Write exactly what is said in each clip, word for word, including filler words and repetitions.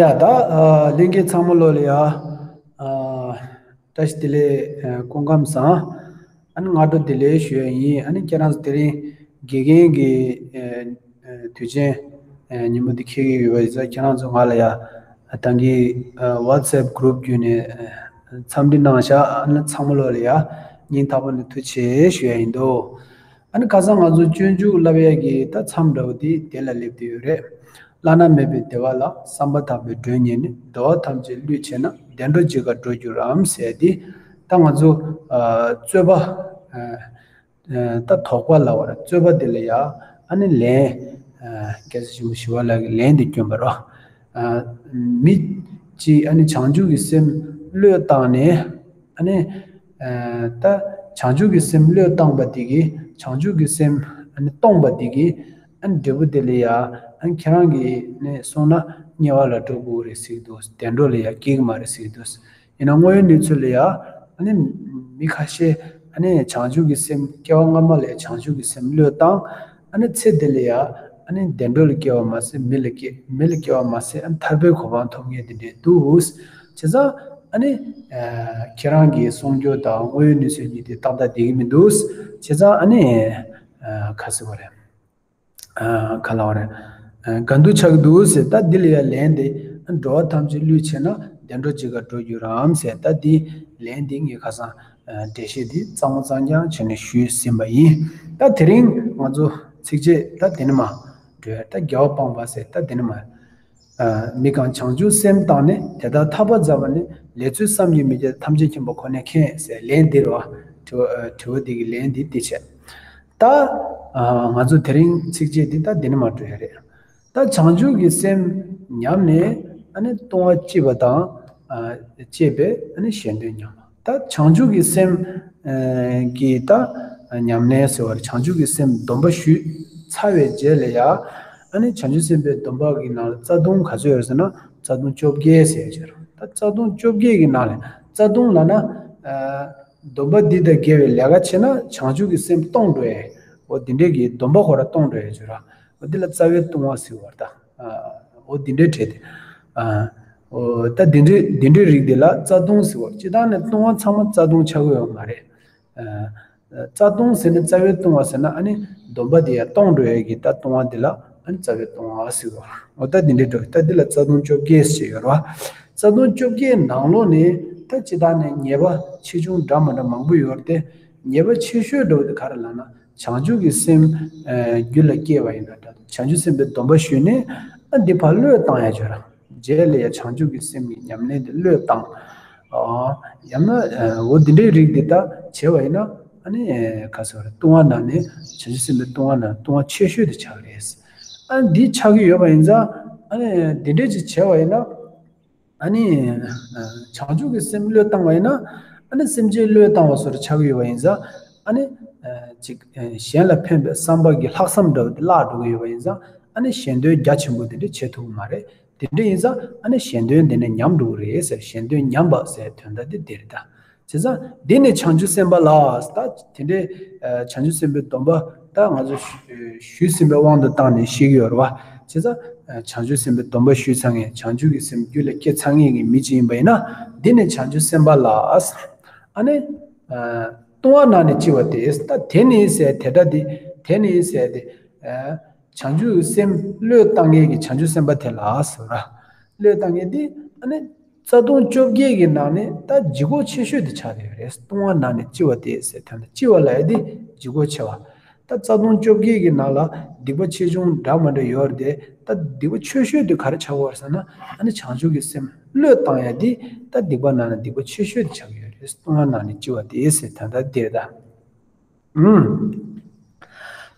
ཡ་ད་ཨ་ལྷན་རྒྱས་ཚང་མ་ལོ་ལ་ཡ་ཨ་བཀྲ་ཤིས་བདེ་ལེགས། ཨ་སྐུ་ཁམས་བཟང་། ཨ་ནི་སྔ་དྲོ་བདེ་ལེགས་ཞུ་ཡ་ཡིན། ཨ་ནི་ཁྱེད་རང་ཚོ་དེ་རིང་དགེ་རྒན་གྱི་ཨ་ཨ་དུས་ཆེན་ཨ་ཉིན་མོ་འདི་འཁེལ་གྱི་ཡོད་པ་ཡིན་ཙང་ཁྱེད་རང་ཚོ་ང་ལ་ཡ་ཨ་ད་གིན་ཨ་WhatsApp group བརྒྱུད་ནས་ཨ་འཚམས་འདྲི་གནང་ཤག་ཨ་ནི་ཚང་མ་ལོ་ལ་ཡ་སྙིང་ཐག་པ་ནས་ཐུགས་རྗེ་ཆེ་ཞུ་ཡ་ཡིན་འདུག་ཨ་ནི་ཁ་སང་ང་ཚོ་སྤྱོད་འཇུག་བསླབ་ཡ་གི་ད་མཚམས་འདྲ་བོ་དེ་དེ་ལ་སླེབས་བསྡད་ཡོད་རེད། བླ་ན་མེད་པའི་བདེ་བ་ལ། བསམ་པ་དག་པའི་མགྲོན་གཉེར་ནི། འགྲོ་བ་ཐམས་ཅད་བསླུས་བྱས་ན། བདེ་འགྲོ་ཇི་དགར་འགྲོ་འགྱུར་རམ་ཟེར་ཏེ། ད་ང་ཚོ་ཨ་རྩོད་པ་ཨ་ཨ་ད་དོགས་པ་ལབ་པ་རེད། རྩོད་པ་དེ་ལ་ཡ་ཨ་ནི་ལན་ཨ་རྒྱལ་སྲས་ཆེན་པོ་ཞི་བ་ལྷ་གིས་ལན་དེ་བསྐྱོན་པ་རེད། ཨ་མི་གཅིག་ཨ་ནི་བྱང་ཆུབ་ཀྱི་སེམས་བློས་བཏང་ནས་ཨ་ནི་ཨ་ད་བྱང་ཆུབ་ཀྱི་སེམས་བློས་བཏང་པ་དེ་གིས། བྱང་ཆུབ་ཀྱི་སེམས་ཨ་ནི་སྟོང་པ་དེ་གིས་ཨ་ནི་འབྲས་བུ་དེ་ལ་ཡ་ཨ་ནི་ཁྱེད་རང་གིས་ནི་གསུངས་ན་དམྱལ་བ་ལ་འགྲོ་དགོས་རེད་ཟེར་གྱི་འདུག་བདེ་འགྲོ་ལ་ཡ་སྐྱེ་གི་མ་རེད་ཟེར་གྱི་འདུག་ཡིན་ན་དངོས་ཡོད་གནས་ཚུལ་ལ་ཡ་ཨ་ནི་མི་ཁ་ཤས་ཨ་ནི་བྱང་ཆུབ་ཀྱི་སེམས་སྐྱེ་བ་སྔ་མ་ལ་ཡ་བྱང་ཆུབ་ཀྱི་སེམས་བློས་བཏང་། ཨ་ནི་ཚེ་འདི་ལ་ཡ་ཨ་ནི་བདེ་འགྲོ་ལ་སྐྱེ་བ་མ་ཟད་མི་ལ་སྐྱེ་མི་ལ་སྐྱེ་བ་མ་ཟད་ཨ་ནི་ཐར་པའི་གོ་འཕང་ཐོབ་མཁན་དེ་འདྲས་འདུག་བྱས་ཙང་ཨ་ནི་ཨ་ཁྱེད་རང་གི་གསུང་རྒྱུ་དང་དངོས་ཡོད་གནས་ཚུལ་གཉིས་དེ་ཏག་ཏག་བསྡད་ཀྱི་མི་འདུག་བྱས་ཙང་ཨ་ནི་ཨ་ག་ཟེར་བ་རེད། ཨ་ག་ལབ་པ་རེད། ཨ་དགའ་སྡུག་ཆགས་ཀྱི་འདུག་ཟེར། ད་འདི་ལ་ཡ་ལན་དེ། ཨ་འགྲོ་བ་ཐམས་ཅད་བསླུས་བྱས་ན། བདེ་འགྲོ་ཇི་དགར་འགྲོ་འགྱུར་རམ་ཟེར། ད་འདི་ལན་འདི་ངས་ཁ་སང་ཨ་འགྲེལ་བཤད་འདི་གཙང་མ་གཙང་རྐྱང་བྱས་ནས་ཞུས་ཟིན་པ་ཡིན། ད་དེ་རིང་ང་ཚོ་ཚིགས་བཅད་ད་འདི་ནས་མར་འགྲོ་ཡ། ད་རྒྱལ་བ་དཔང་པ་ཟེར་ད་འདི་ནས་མར། ཨ་མི་གང་བྱང་ཆུབ་སེམས་བཏང་ནས། དེ་དག་ཐར་པར་མཛད་པ་ནི། ལས་ཚུལ་བསམ་གྱིས་མི་ཁྱབ་ཐམས་ཅད་མཁྱེན་པ་ཁོ་ནས་མཁྱེན་ཟེར་ལན་འདི་རེད་བ། དྲི་བ་ཨ་དྲི་བ་འདི་གི་ལན་འདི་འདི་བྱས། ད་ཨ་ང་ཚོ་དེ་རིང་ཚིགས་བཅད་འདི་ད་འདི་ནས་མར་འགྲོ་ཡ་རེད། ད་བྱང་ཆུབ་ཀྱི་སེམས་ཉམས་ནས་ཨ་ནི་ལྟུང་བ་བགྱིས་པ་དང་ཨ་བཅས་པས་ཨ་ནི་གཞན་དོན་ཉམས་པ། ད་བྱང་ཆུབ་ཀྱི་སེམས་ཨ་གི་ད་ཉམས་ལེན་ཟེར་བར་བྱང་ཆུབ་ཀྱི་སེམས་སྡོམ་པ་ཞུས་ཚར་བའི་རྗེས་ལ་ཡ་ཨ་ནི་བྱང་ཆུབ་སེམས་དཔའི་སྡོམ་པ་གི་ནང་ལ་རྩ་ལྟུང་ག་ཚོད་ཡོད་ཟེར་ན་རྩ་ལྟུང་བཅོ་བརྒྱད་ཟེར་ཡོད་ཅེས། ད་རྩ་ལྟུང་བཅོ་བརྒྱད་ཀྱི་ནང་ལ་རྩ་ལྟུང་ལབ་ན་ཨ་སྡོམ་པ་འདི་དང་འགལ་བའི་ལས་ཀ་བྱས་ན་བྱང་ཆུབ་ཀྱི་སེམས་སྟོངས་འགྲོ་ཡས། འོ་འདི་འདྲས་ཀྱི་སྡོམ་པ་ཁོ་རང་སྟོངས་འགྲོ་ཡས་ཅེས་ར། འོ་འདི་ལ་རྩ་བའི་ལྟུང་བ་ཟེར་བར་ད། ཨ་འོ་འདི་འདྲའི་གྲས་དེ། ཨ་འོ་ད་འདི་འདྲའི་འདི་འདྲའི་རིགས་དེ་ལ་རྩ་ལྟུང་ཟེར་བ། སྤྱིར་བཏང་ནས་ལྟུང་བ་ཚང་མ་རྩ་ལྟུང་ཆགས་ཀྱི་ཡོད་མ་རེད། ཨ་རྩ་ལྟུང་ཟེར་ནས་རྩ་བའི་ལྟུང་བ་ཟེར་ན་ཨ་ནི་སྡོམ་པ་དེ་ཡང་སྟོངས་འགྲོ་ཡས་ཀྱི་ད་ལྟུང་བ་དེ་ལ་ཨ་ནི་རྩ་བའི་ལྟུང་བ་ཟེར་བ། འོ་ད་འདི་འདྲའི་འགྲོ་ད་འདི་ལ་རྩ་ལྟུང་བཅོ་བརྒྱད་ཟེར་ཡོད་རེད་བ། རྩ་ལྟུང་བཅོ་བརྒྱད་ནང་ལོགས་ནས་ད་སྤྱིར་བཏང་ནས་ཉེས་པ་ཆེ་ཆུང་འདྲ་མི་འདྲ་མང་པོ་ཡོད་རེད་དེ། ཉེས་པ་ཆེ་ཤོས་འདྲ་བོ་དེ་ག་རེ་ལབ་ན། བྱང་ཆུབ་ཀྱི་སེམས་ཨ་རྒྱུད་ལ་སྐྱེས་པ་ཡིན་ན་འདྲ། བྱང་ཆུབ་སེམས་དཔའི་སྡོམ་པ་ཞུས་ནས་ཨ་འདི་ཕར་བློས་བཏང་ཡ་བྱོས་ར། རྗེས་ལ་ཡ་བྱང་ཆུབ་ཀྱི་སེམས་ཀྱི་ཉམས་ལེན་དེ་བློས་བཏང་། ཨ་ཡང་ན་ཨ་འོ་འདི་འདྲའི་རིགས་འདི་ད་བྱས་པ་ཡིན་ན་ཨ་ནི་ཨ་ག་ཟེར་བ་རེད། ལྟུང་བ་ནང་ནས་བྱང་ཆུབ་སེམས་དཔའི་ལྟུང་བ་ནང་ལྟུང་བ་ཆེ་ཤོས་དེ་ཆགས་རེད། ཨ་འདི་ཆགས་ཀྱི་ཡོད་པ་ཡིན་ཙང་ཨ་ནི་འདི་འདྲས་ཅིག་བྱས་པ་ཡིན་ན། ཨ་ནི། ཨ་བྱང་ཆུབ་ཀྱི་སེམས་བློས་བཏང་བ་ཡིན་ན། ཨ་ནི་སེམས་ཅན་བློས་བཏང་བ་བཟོ་འདྲ་ཆགས་ཀྱི་ཡོད་པ་ཡིན་ཙང་། ཨ་ནི། ཨ་ཅིག་ཨ་གཞན་ལ་ཕན་པའི་བསམ་པ་གི་ལྷག་བསམ་འདྲ་བོ་དེ་བརླག་འགྲོ་གི་ཡོད་པ་ཡིན་ཙང་། ཨ་ནི་གཞན་དོན་རྒྱ་ཆེན་པོ་དེ་འདྲ་བྱེད་ཐུབ་ཀྱི་མ་རེད། དེ་འདྲ་ཡིན་ཙང་ཨ་ནི་གཞན་དོན་དེ་ནས་ཉམས་འགྲོ་གི་རེད་ཟེར། གཞན་དོན་ཉམས་པ་ཟེར་དོན་དག་དེ་དེ་རེད་ད། བྱས་ཙང་། འདི་ནི་བྱང་ཆུབ་སེམས་དཔའ་ལ། ད་དེ་འདྲའི་ཨ་བྱང་ཆུབ་སེམས་དཔའི་སྡོམ་པ་ད་ང་ཚོ་ཞུ་ཞུས་ཟིན་པའི་དབང་དུ་བཏང་ནས་བཤད་ཀྱི་ཡོད་རེད་བ། བྱས་ཙང་། ཨ་བྱང་ཆུབ་སེམས་དཔའི་སྡོམ་པ་ཞུས་ཚར་མཁན། བྱང་ཆུབ་ཀྱི་སེམས་རྒྱུད་ལ་སྐྱེས་ཚར་མཁན་གྱི་མི་ཅིག་ཡིན་པ་ཡིན་ན། འདི་ནི་བྱང་ཆུབ་སེམས་དཔའ་ལ། ཨ་ནི། ཨ་ལྟུང་བ་ནང་ནས་ལྕི་བ་དེ། ད་དེ་ནི་ཟེར་དེ་འདྲ་དེ། དེ་ནི་ཟེར་དེ། ཨ་བྱང་ཆུབ་སེམས་བློས་བཏང་མཁན་གྱི་བྱང་ཆུབ་སེམས་དཔའ་དེ་ལ་ཟེར་བ། བློས་བཏང་མཁན་དེ་ཨ་ནི། རྩ་ལྟུང་བཅོ་བརྒྱད་ཀྱི་ནང་ནས་ད་ལྗིད་ཁོག་ཆེ་ཤོས་དེ་ཆགས་བསྡད་ཡོད་རེད། ལྟུང་བ་ནང་ནས་ལྕི་བ་དེ་ཟེར་དོན་དུ་ལྕི་བ་ལབ་ཡ་དེ་ལྗིད་ཁོག་ཆེ་བ། ད་རྩ་ལྟུང་བཅོ་བརྒྱད་ཀྱི་ནང་ལ་སྡིག་པ་ཆེ་ཆུང་འདྲ་མི་འདྲ་ཡོད་རེད་དེ། ད་སྡིག་པ་ཆེ་ཤོས་དེ་ག་རེ་ཆགས་ཀྱི་ཡོད་རེད་ཟེར་ན། ཨ་ནི་བྱང་ཆུབ་ཀྱི་སེམས་བློས་བཏང་ཡ་དེ་ད་སྡིག་པ་ནང་ནས་སྡིག་པ་ཆེ་ཤོས་དེ་ཆགས་ཀྱི་ཡོད་རེད། ལྟུང་བ་ནང་ནས་ལྕི་བ་དེ་ཟེར་དོན་དག་དེ་རེད་ད། ཨུམ།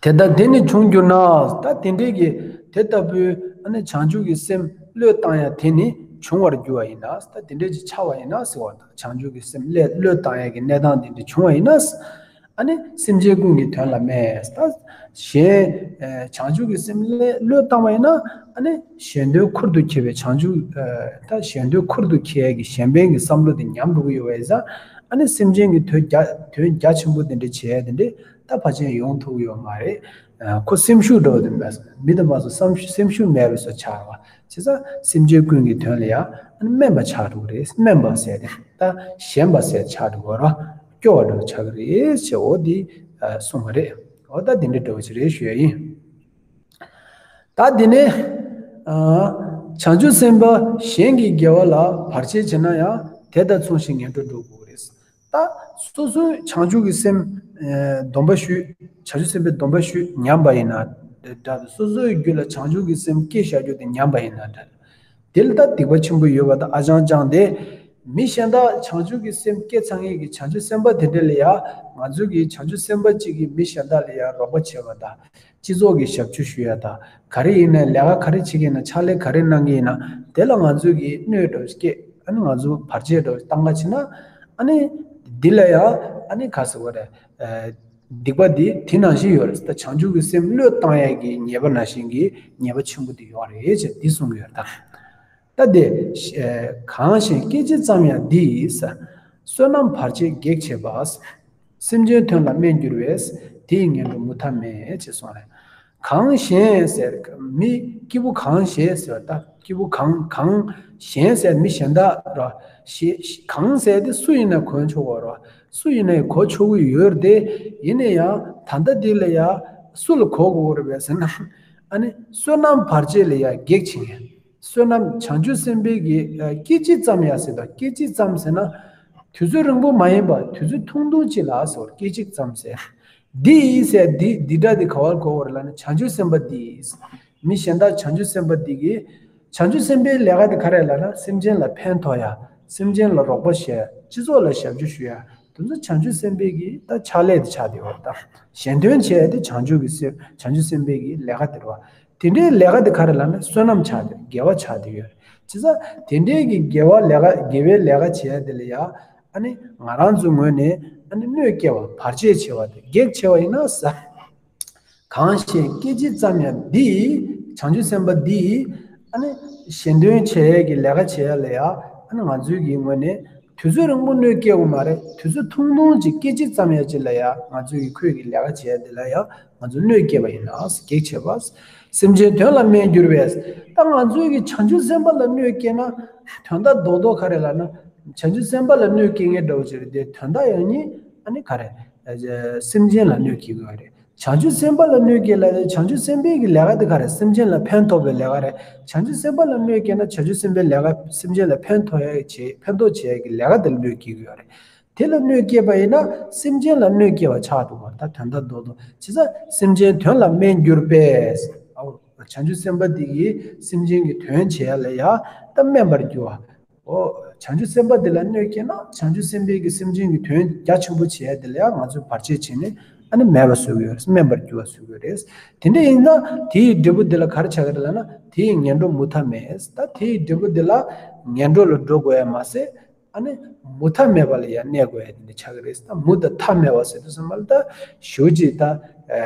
དེ་ལྟར་དེ་ནི་བྱུང་གྱུར་ན། ད་དེ་འདྲའི་གི་དེ་ལྟ་བུའི་ཨ་ནི་བྱང་ཆུབ་ཀྱི་སེམས་བློས་བཏང་ཡ་དེ་ནི་བྱུང་བར་འགྱུར་བ་ཡིན་ན། ད་དེ་འདྲའི་ཅིག་ཆགས་པ་ཡིན་ན་ཟེར་བ་དང་། བྱང་ཆུབ་ཀྱི་སེམས་བློས་བློས་བཏང་ཡ་གི་གནས་སྟངས་དེ་འདྲ་བྱུང་བ་ཡིན་ན། ཨ་ནི་སེམས་ཅན་ཀུན་གྱི་དོན་ལ་སྨྲས། ད་གཞན་ཨ་བྱང་ཆུབ་ཀྱི་སེམས་བློས་བློས་བཏང་བ་ཡིན་ན། ཨ་ནི་གཞན་དོན་ཁུར་དུ་ཁྱེར་བའི་བྱང་ཆུབ་ཨ་ད་གཞན་དོན་ཁུར་དུ་ཁྱེར་ཡ་གི་གཞན་ཕན་གྱི་བསམ་བློ་དེ་ཉམས་འགྲོ་གི་ཡོད་པ་ཡིན་ཙང་། ཨ་ནི་སེམས་ཅན་གྱི་དོན་རྒྱ་དོན་རྒྱ་ཆེན་པོ་དེ་འདྲ་བྱེད་ཡ་དེ་འདྲ་ ད་ཕལ་ཆེར་ཡོང་ཐུབ་ཡོད་མ་རེད། ཁོ་སེམས་ཤུགས་འགྲོ་དུས་མེད། མི་དང་མ་སོ་སེམས་ཤུགས་མེད་པའི་བཟོ་ཆགས་པ། བྱས་ཙང་སེམས་ཅན་ཀུན་གྱི་དོན་ལ་ཡང་སྨན་པ་ཆགས་འགྲོ་གི་རེད། སྨན་པ་ཟེར་ཏེ་ད་ཞན་པ་ཟེར་ཆགས་འགྲོ་གི་རེད། སྐྱོ་བ་འགྲོ་ཆགས་ཀྱི་རེད་ཅེས་འོ་འདི་གསུངས་པ་རེད། འོ་ད་འདི་འདྲ་འགྲོ་གི་རེད་ཞུ་ཡ་ཡིན། ད་འདི་ནས་བྱང་ཆུབ་སེམས་དཔའ་གཞན་གྱི་དགེ་བ་ལ་བར་ཆད་བྱེད་ན་ཡང་དེ་དང་མཚུངས་ཤིང་ངན་འགྲོར་འགྲོ་དགོས་རེད། ད་སོ་སོའི་བྱང་ཆུབ་ཀྱི་སེམས་སྡོམ་པ་ཞུས། བྱང་ཆུབ་སེམས་དཔའི་སྡོམ་པ་ཞུས་ཉམས་པ་ཡིན་ན་འདྲ། སོ་སོའི་རྒྱུད་ལ་བྱང་ཆུབ་ཀྱི་སེམས་སྐྱེ་བཞག་རྒྱུ་དེ་ཉམས་པ་ཡིན་ན་འདྲ། དེ་ལ་ད་སྡིག་པ་ཆེན་པོ་ཡོད་པ་དང་ཨ་ཅང་ཅང་དེ། མི་གཞན་དག་བྱང་ཆུབ་ཀྱི་སེམས་སྐྱེ་ཚར་མཁན་གྱི་བྱང་ཆུབ་སེམས་དཔའ་དེ་འདྲ་ལ་ཡང་ང་ཚོ་གི་བྱང་ཆུབ་སེམས་དཔའ་གཅིག་གིས་མི་གཞན་དག་ལ་ཡང་རོགས་པ་བྱེད་པ་དང་། སྤྱི་ཚོགས་ཀྱི་ཞབས་ཞུ་ཞུ་ཡ་དང་། ག་རེ་ཡིན་ནའི་ལས་ཀ་ག་རེ་བྱེད་ཀྱི་ཡིན་ན་ཕྱག་ལས་ག་རེ་གནང་གི་ཡིན་ན་དེ་ལ་ང་ཚོ་གི་གནོད་འགྲོ་སྐྱེ། ཨ་ནི་ང་ཚོ་བར་ཆད་འགྲོ་བཏང་ག་ཕྱིན་ན། ཨ་ནི་འདི་ལ་ཡང་ཨ་ནི་ག་ཟེར་བ་རེད། སྡིག་པ་འདི་དེ་ནང་བཞིན་ཡོད་རེད། ད་བྱང་ཆུབ་ཀྱི་སེམས་བློས་བཏང་ཡས་ཀྱི་ཉེས་པ་ནང་བཞིན་གྱི་ཉེས་པ་ཆེན་པོ་འདི་ཡོད་རེད་ཅེས་འདི་གསུངས་ཡོད་ད། ད་དེ་གང་གཞན་སྐད་ཅིག་ཙམ་ཡང་འདི་ཡིས། བསོད་ནམས་བར་ཆད་གེགས་བྱེད་པ། སེམས་ཅན་དོན་ལ་སྨན་འགྱུར་བས། དེ་ཡི་ངན་འགྲོ་མུ་མཐའ་མེད་ཅེས་གསུངས་རེད། གང་གཞན་ཟེར་མི་སྐྱེས་བུ་གང་ཞེས་ཟེར་བ་ད་སྐྱེས་བུ་གང་གང་གཞན་ཟེར་མི་གཞན་དག་ར། ཞེས་གང་ཟེར་དེ་སུ་ཡིན་ན་གོ་ཆོག་གོ་ར། སུ་ཡིན་ནའི་གོ་ཆོག་གི་ཡོད་རེད་དེ། ཡིན་ན་ཡང་ད་ལྟ་འདི་ལ་ཡང་སུ་ལ་གོ་དགོས་རེད་པས་ཟེར་ན། ཨ་ནི་བསོད་ནམས་བར་ཆད་ལ་ཡང་གེགས་བྱེད་མཁན། བསོད་ནམས་བྱང་ཆུབ་སེམས་དཔའི་གི་སྐད་ཅིག་ཙམ་ཡང་ཟེར་དང་སྐད་ཅིག་ཙམ་ཟེར་ན། དུས་ཚོད་རིང་པོ་མ་ཡིན་པ་དུས་ཚོད་ཐུང་ཐུང་ཅིག་ལ་ཟེར་བ་སྐད་ཅིག་ཙམ་ཟེར། འདི་ཡིས་ཟེར་འདི་འདི་སྒྲ་འདི་ག་བར་གོ་བར་ལ་ནི་བྱང་ཆུབ་སེམས་དཔའ་འདི་ཡིས། མི་གཞན་དག་བྱང་ཆུབ་སེམས་དཔའ་འདི་གིས། བྱང་ཆུབ་སེམས་དཔའི་ལས་ཀ་དེ་ག་རེ་ལབ་ན་སེམས་ཅན་ལ་ཕན་ཐོགས་ཡ། སེམས་ཅན་ལ་རོགས་པ་བྱེད་ཡ། སྤྱི་ཚོགས་ལ་ཞབས་ཞུ་ཞུ་ཡ། དེ་ཚོ་བྱང་ཆུབ་སེམས་དཔའི་གི་ད་ཕྱག་ལས་དེ་ཆགས་བསྡད་ཡོད་ད། གཞན་དོན་བྱེད་ཡ་དེ་བྱང་ཆུབ་ཀྱི་སེམས་བྱང་ཆུབ་སེམས་དཔའི་གི་ལས་ཀ་དེ་རེད་བ། དེ་འདྲའི་ལས་ཀ་དེ་ག་རེ་ལབ་ན་བསོད་ནམས་ཆགས་བསྡད་དགེ་བ་ཆགས་བསྡད་ཡོད་རེད། བྱས་ཙང་དེ་འདྲའི་གི་དགེ་བ་ལས་ཀ་དགེ་བའི་ལས་ཀ་བྱེད་ཡ་དེ་ལ་ཡ། ཨ་ནི་ང་རང་ཚོའི་ངོས་ནས་ཨ་ནི་གནོད་སྐྱེལ་བ་བར་ཆད་བྱེད་པ་དེ་གེགས་བྱེད་པ་ཡིན་ན་ཟ། གང་ཞིག་སྐད་ཅིག་ཙམ་ཡང་འདི་ཡིས་བྱང་ཆུབ་སེམས་དཔའ་འདི་ཡིས་ཨ་ནི་གཞན་དོན་བྱེད་ཡས་ཀྱི་ལས་ཀ་བྱེད་ཡ་ལ་ཡ། ཨ་ནི་ང་ཚོའི་གི་ངོས་ནས་དུས་ཚོད་རིང་པོ་གནོད་སྐྱེལ་དགོས་མ་རེད། དུས་ཚོད་ཐུང་ཐུང་ཅིག་སྐད་ཅིག་ཙམ་ཡང་ཅིག་ལ་ཡ་ང་ཚོའི་གི་ཁོས་ཀྱི་ལས་ཀ་བྱེད་ཡ་འདི་ལ་ཡ་ང་ཚོ་གནོད་སྐྱེལ་བ་ཡིན་ན་གེགས་བྱེད་པ། སེམས་ཅན་དོན་ལ་སྨན་འགྱུར་བས། ད་ང་ཚོའི་གི་བྱང་ཆུབ་སེམས་དཔའ་ལ་གནོད་སྐྱེལ་ན་དོན་དག་རྡོག་རྡོག་ག་རེ་ལབ་ན། བྱང་ཆུབ་སེམས་དཔའ་ལ་གནོད་སྐྱེལ་མཁན་འདྲ་བོ་ཅིག་རེད་དེ་དོན་དག་ཡང་ཉིད་ཨ་ནི་ག་རེ། སེམས་ཅན་ལ་གནོད་སྐྱེལ་གི་ཡོད་རེད། བྱང་ཆུབ་སེམས་དཔའ་ལ་གནོད་སྐྱེལ་ལ་རེད། བྱང་ཆུབ་སེམས་དཔའི་གི་ལས་ཀ་དེ་ག་རེ། སེམས་ཅན་ལ་ཕན་ཐོགས་པའི་ལས་ཀ་རེད། བྱང་ཆུབ་སེམས་དཔའ་ལ་གནོད་སྐྱེལ་ན་བྱང་ཆུབ་སེམས་དཔའི་ལས་ཀ་སེམས་ཅན་ལ་ཕན་ཐོགས་ཡ་བྱེད་ཕན་ཐོགས་བྱེད་ཡ་གི་ལས་ཀ་དེ་ལ་གནོད་སྐྱེལ་གི་ཡོད་རེད། དེ་ལ་གནོད་སྐྱེལ་བ་ཡིན་ན་སེམས་ཅན་ལ་གནོད་སྐྱེལ་བ་ཆགས་འདུག་བ་ད་དོན་དག་རྡོག་རྡོག་བྱས་ཙང་སེམས་ཅན་དོན་ལ་སྨན་འགྱུར་བས། ཨའོ། བྱང་ཆུབ་སེམས་དཔའ་འདི་གིས་སེམས་ཅན་གྱི་དོན་བྱེད་ཡ་ལ་ཡ་ད་སྨན་པར་འགྱུར་བ། ཨོ། བྱང་ཆུབ་སེམས་དཔའ་འདི་ལ་གནོད་སྐྱེལ་ན་བྱང་ཆུབ་སེམས་དཔའི་གི་སེམས་ཅན་གྱི་དོན་རྒྱ་ཆེན་པོ་བྱེད་ཡ་འདི་ལ་ཡང་ང་ཚོས་བར་ཆད་བྱས་ནས་ཨ་ནི་མེད་པ་བཟོ་གི་ཡོད་རེད། སྨན་པར་འགྱུར་བ་བཟོ་གི་ཡོད་རེད། དེ་འདྲ་ཡིན་ན་དེའི་འབྲས་བུ་འདི་ལ་ག་རེ་ཆགས་ཀྱི་རེད་ལབ་ན་དེའི་ངན་འགྲོ་མུ་མཐའ་མེད། ད་དེའི་འབྲས་བུ་འདི་ལ་ངན་འགྲོ་ལ་འགྲོ་དགོས་ཡ་མ་ཟད་ཨ་ནི་མུ་མཐའ་མེད་པ་ལ་ཡང་གནས་དགོས་ཡ་འདི་འདྲ་ཆགས་ཀྱི་རེད། ད་མུ་དང་མཐའ་མེད་པ་ཟེར་དུས་ཙམ་པ་ལ་ད་ཞེ་པོ་ཅིག་ད་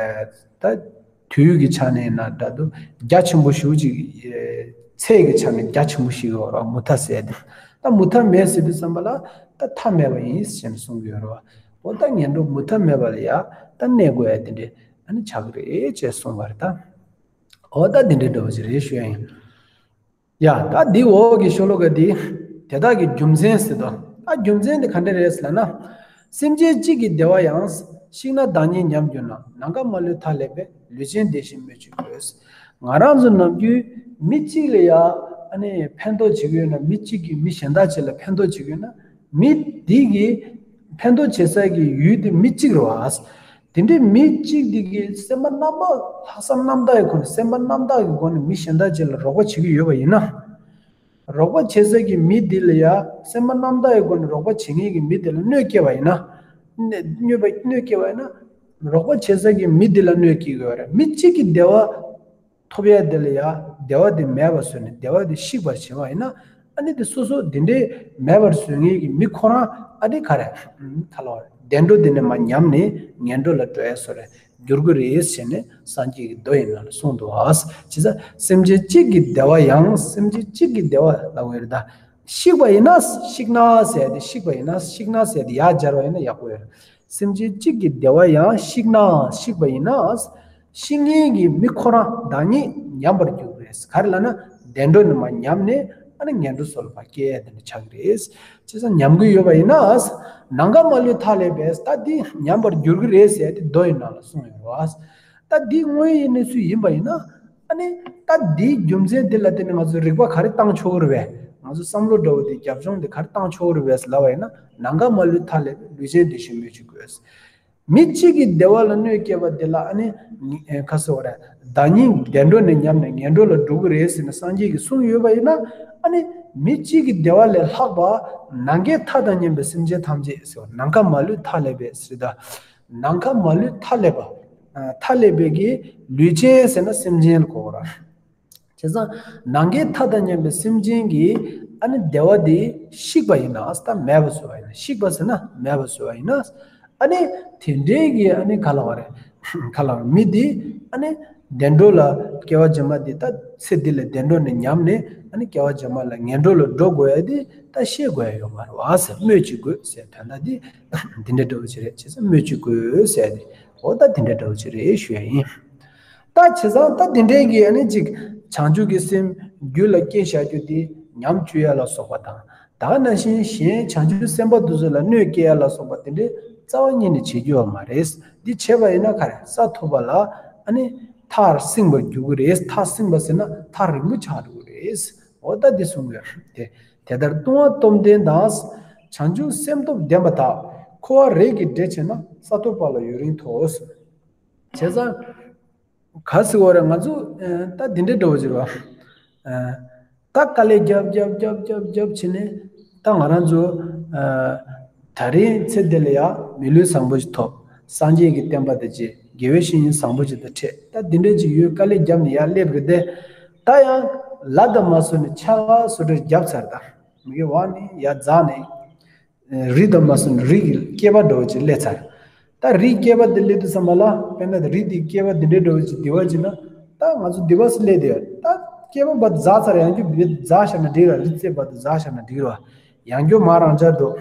ད། དུས་ཀྱི་ཆ་ནས་ན་འདྲ་འདུག་རྒྱ་ཆེན་པོ་ཞེ་པོ་ཅིག་ཚད་ཀྱི་ཆ་ནས་རྒྱ་ཆེན་པོ་ཞིག་ཡོད་རེད་མུ་མཐའ་ཟེར་དེ། ད་མུ་མཐའ་མེད་ཟེར་དུས་ཙམ་པ་ལ་ད་མཐའ་མེད་པ་ཡིན་ཞེས་གསུང་གི་ཡོད་རེད་བ། འོ་ད་ངན་འགྲོ་མུ་མཐའ་མེད་པ་ལ་ཡ་ད་གནས་དགོས་ཡ་དེ་འདྲས་ཨ་ནི་ཆགས་ཀྱི་རེད་ཅེས་གསུངས་པ་རེད་ད། འོ་ད་དེ་འདྲས་འདྲ་བོ་ཅིག་རེད་ཞུ་ཡ་ཡིན། ཡ། ད་འདི་འོག་གི་ཤོ་ལོ་ཀ་འདི། དེ་དག་གི་རྒྱུ་མཚན་ཟེར་དོ། ད་རྒྱུ་མཚན་འདི་ག་འདྲ་རེད་ཟེར་ལབ་ན། སེམས་ཅན་གཅིག་གི་བདེ་བ་ཡང་། བཤིག་ན་བདག་ཉིད་ཉམས་གྱུར་ན། ནམ་མཁའ་མ་ལུས་མཐའ་ཀླས་པས། ལུས་ཅན་བདེ་ཞིང་སྨོས་ཅི་དགོས། ང་རང་ཚོ་ནམ་རྒྱུན་མི་གཅིག་ལ་ཡ། ཨ་ནི་ཕན་ཐོགས་བྱེད་ཀྱི་ཡོད་ན་མི་གཅིག་གིས་མི་གཞན་དག་ཅིག་ལ་ཕན་ཐོགས་བྱེད་ཀྱི་ཡོད་ན། མི་དེ་གིས་ཕན་ཐོགས་བྱེད་ས་གི་ཡུལ་དེ་མི་གཅིག་རེད་བ། དེ་འདྲའི་མི་གཅིག་དེ་གིས་སེམས་པ་རྣམ་དག་ལྷག་བསམ་རྣམ་དག་གི་སྒོ་ནས་སེམས་པ་རྣམ་དག་གི་སྒོ་ནས་མི་གཞན་དག་ཅིག་ལ་རོགས་པ་བྱེད་ཀྱི་ཡོད་པ་ཡིན་ན། རོགས་པ་བྱེད་ས་གི་མི་དེ་ལ་ཡ་སེམས་པ་རྣམ་དག་གི་སྒོ་ནས་རོགས་པ་བྱེད་མཁན་གྱི་མི་དེ་ལ་གནོད་སྐྱེལ་བ་ཡིན་ན། གནོད་པ་གནོད་སྐྱེལ་བ་ཡིན་ན། རོགས་པ་བྱེད་ས་གི་མི་དེ་ལ་གནོད་སྐྱེལ་གྱི་ཡོད་རེད། མི་གཅིག་གི་བདེ་བ། ཐོབ་ཡ་དེ་ལ་ཡ་བདེ་བ་དེ་མེད་པར་བཟོས་ནས་བདེ་བ་དེ་བཤིག་པར་བྱེད་པ་ཡིན་ན། ཨ་ནི་དེ་སོ་སོ་དེ་འདྲའི་མེད་པར་བཟོ་མཁན་གྱི་མི་ཁོ་རང་ཨ་ནི་ག་རེ། ཁ་ལོ་བདེ་འགྲོ་དེ་ནས་མར་ཉམས་ནས་ངན་འགྲོ་ལ་འགྲོ་ཡ་བཟོ་རེད་འགྱུར་གྱི་རེད་ཟེར་ནས་སངས་རྒྱས་ཀྱི་མདོ་ཡི་ནང་ལ་གསུངས་འདུག་ཨ། བྱས་ཙང་སེམས་ཅན་གཅིག་གི་བདེ་བ་ཡང་སེམས་ཅན་གཅིག་གི་བདེ་བ་ལབ་དགོས་རེད་ད། བཤིག་པ་ཡིན་ན་བཤིག་ན་ཟེར་ཏེ་བཤིག་པ་ཡིན་ན་བཤིག་ན་ཟེར་ཏེ་ཡར་སྦྱར་བ་ཡིན་ན་ཡག་པོ་ཡོད་རེད། སེམས་ཅན་གཅིག་གི་བདེ་བ་ཡང་བཤིག་ན་བཤིག་པ་ཡིན་ན། བཤིག་མཁན་གྱི་མི་ཁོ་རང་བདག་ཉིད་ཉམས་པར་འགྱུར་བས། ག་རེ་ལབ་ན་བདེ་འགྲོ་ནས་མར་ཉམས་ནས་ཨ་ནི་ངན་འགྲོ་སོགས་ལ་ཕར་སྐྱེ་ཡ་དེ་འདྲ་ཆགས་ཀྱི་རེད། བྱས་ཙང་ཉམས་ཀྱི་ཡོད་པ་ཡིན་ན། ནམ་མཁའ་མ་ལུས་མཐའ་ཀླས་པས། ད་འདི་ཉམས་པར་འགྱུར་གྱི་རེད་ཟེར་ཏེ་མདོ་ཡི་ནང་ལ་གསུངས་ཡོད་རེད་བ། ད་འདི་དངོས་ཡོད་གནས་ཚུལ་ཡིན་པ་ཡིན་ན། ཨ་ནི། ད་འདིའི་རྒྱུ་མཚན་འདི་ལ་བརྟེན་ནས་ང་ཚོས་རིགས་པ་ག་རེ་བཏང་ཆོག་གི་རེད་པས། ང་ཚོ་བསམ་བློ་འདྲ་བོ་དེ་རྒྱབ་ལྗོངས་དེ་ག་རེ་བཏང་ཆོག་གི་རེད་པས་ལབ་པ་ཡིན་ན། ནམ་མཁའ་མ་ལུས་མཐའ་ཀླས་པས། ལུས་ཅན་བདེ་ཞིང་སྨོས་ཅི་དགོས། མི་གཅིག་གི་བདེ་བ་ལ་གནོད་སྐྱེལ་བ་དེ་ལ་ཨ་ནི། ཨེ། ཁ་སོ་ར། བདག་ཉིད་བདེ་འགྲོ་ནས་ཉམས་ནས་ངན་འགྲོ་ལ་འགྲོ་གི་རེད་ཟེར་ནས་སངས་རྒྱས་ཀྱིས་གསུངས་ཡོད་པ་ཡིན་ན། ཨ་ནི། མི་གཅིག་གི་བདེ་བ་ལས་ལྷག་པ་ནམ་མཁའི་མཐའ་དང་མཉམ་པའི་སེམས་ཅན་ཐམས་ཅད་ཟེར་བ། ནམ་མཁའ་མ་ལུས་མཐའ་ཀླས་པས་ཟེར་ད། ནམ་མཁའ་མ་ལུས་མཐའ་ཀླས་པ། ཨ། མཐའ་ཀླས་པའི་གི་ལུས་ཅན་ཟེར་ན་སེམས་ཅན་ལ་གོ་ར། བྱས་ཙང་ནམ་མཁའི་མཐའ་དང་མཉམ་པའི་སེམས་ཅན་གྱི་ཨ་ནི་བདེ་བ་དེ་བཤིག་པ་ཡིན་ན། ད་མེད་པ་བཟོ་བ་ཡིན་ན། བཤིག་པ་ཟེར་ན་མེད་པ་བཟོ་བ་ཡིན་ན། ཨ་ནི་དེ་འདྲའི་གི་ཨ་ནི་ག་ལབ་པ་རེད། ག་ལབ་པ། མི་དེ་ཨ་ནི་བདེ་འགྲོ་ལ། སྐྱེ་བ་རྗེས་མ་དེ་ད་ཚེ་འདི་ལ་བདེ་འགྲོ་ནས་ཉམས་ནས། ཨ་ནི་སྐྱེ་བ་རྗེས་མ་ལ་ངན་འགྲོ་ལ་འགྲོ་དགོས་ཡ་དེ་ད་ཤེས་དགོས་ཡ་ཡོད་མ་རེད་བ་ཟེར། སྨོས་ཅི་དགོས་ཟེར། དོན་དག་དེ་འདི་འདྲ་འདྲ་བོ་ཅིག་རེད། བྱས་ཙང་སྨོས་ཅི་དགོས་ཟེར་ཏེ། འོ་ད་དེ་འདྲ་འདྲ་བོ་ཅིག་རེད་ཞུ་ཡ་ཡིན། ད་བྱས་ཙང་ད་དེ་འདྲའི་གི་ཨ་ནི་ཅིག་བྱང་ཆུབ་ཀྱི་སེམས་རྒྱུད་ལ་སྐྱེ་བཞག་རྒྱུ་དེ་ཉམས་བཅོས་ཡ་ལ་སོགས་པ་དང་། ད་ག་ནང་བཞིན་གཞན་བྱང་ཆུབ་སེམས་དཔའ་དེ་ཚོ་ལ་གནོད་སྐྱེལ་ཡ་ལ་སོགས་པ་དེ་འདྲའི་རྩ་བ་ཉིད་ནས་བྱེད་རྒྱུ་ཡོད་མ་རེད། འདི་བྱས་པ་ཡིན་ན་ག་རེ། ས་ཐོབ་པ་ལ་ཨ་ནི་མཐར་སྲིང་བར་འགྱུར་གྱི་རེད། མཐར་སྲིང་བ་ཟེར་ན་མཐར་རིང་པོ་ཆགས་འགྲོ་གི་རེད། འོ་ད་འདི་གསུང་གི་ཡོད་དེ། དེ་ལྟར་ལྟུང་བ་སྟོབས་ལྡན་དང་། བྱང་ཆུབ་སེམས་སྟོབས་ལྡན་པ་དག། འཁོར་བ་རིགས་ཀྱི་འགྲེས་བྱས་ན། ས་ཐོབ་པ་ལ་ཡུན་རིང་ཐོགས། བྱས་ཙང་། ག་ཟེར་བ་རེད། ང་ཚོ་ཨ་ད་འདི་འདྲའི་འདྲ་བོ་ཅིག་རེད་བ། ཨ་ད་དཀའ་ལས་རྒྱབ་རྒྱབ་རྒྱབ་རྒྱབ་རྒྱབ་བྱས་ནས། ད་ང་རང་ཚོ་ཨ་ད་རིང་ཚེ་འདི་ལ་ཡ་མི་ལུས་བཟང་པོ་ཞིག་ཐོབ། སངས་རྒྱས་ཀྱི་བསྟན་པ་དང་མཇལ། དགེ་བའི་བཤེས་གཉེན་བཟང་པོ་ཞིག་དང་འཕྲད། ད་འདི་འདྲའི་ཅིག་ཡོད། དཀའ་ལས་བརྒྱབ་ནས་ཡར་སླེབས་རེད་དེ། ད་ཡང་ལ་དང་མ་སོ་ནས་ཆ་ག་སོ་འདྲ་བརྒྱབ་ཚར། ད་མི་དགེ་བ་ནི་ཡར་འཛག་ནས། རི་དང་མ་སོ་ནས་རི་གི་སྐྱེས་པ་འདྲ་བོ་ཅིག་སླེབས་ཚར། ད་རིའི་སྐྱེས་པ་འདི་སླེབས་དུས་ཙམ་པ་ལ། དཔེར་ན་རི་འདིའི་སྐྱེས་པ་འདི་འདྲའི་འདྲ་བོ་ཅིག་འདི་བ་ཅིག་ན། ད་ང་ཚོ་འདི་བ་སུ་སླེབས་དེ། ད་སྐྱེས་པ་བར་དུ་འཛག་ཚར། ཡང་བསྐྱར་འཛག་བཞག་ན་འགྲིག་ར། རི་རྩེ་བར་དུ་འཛག་བཞག་ན་འགྲིག་ར། ཡང་བསྐྱར་མར་རང་འཇགས་འགྲོ།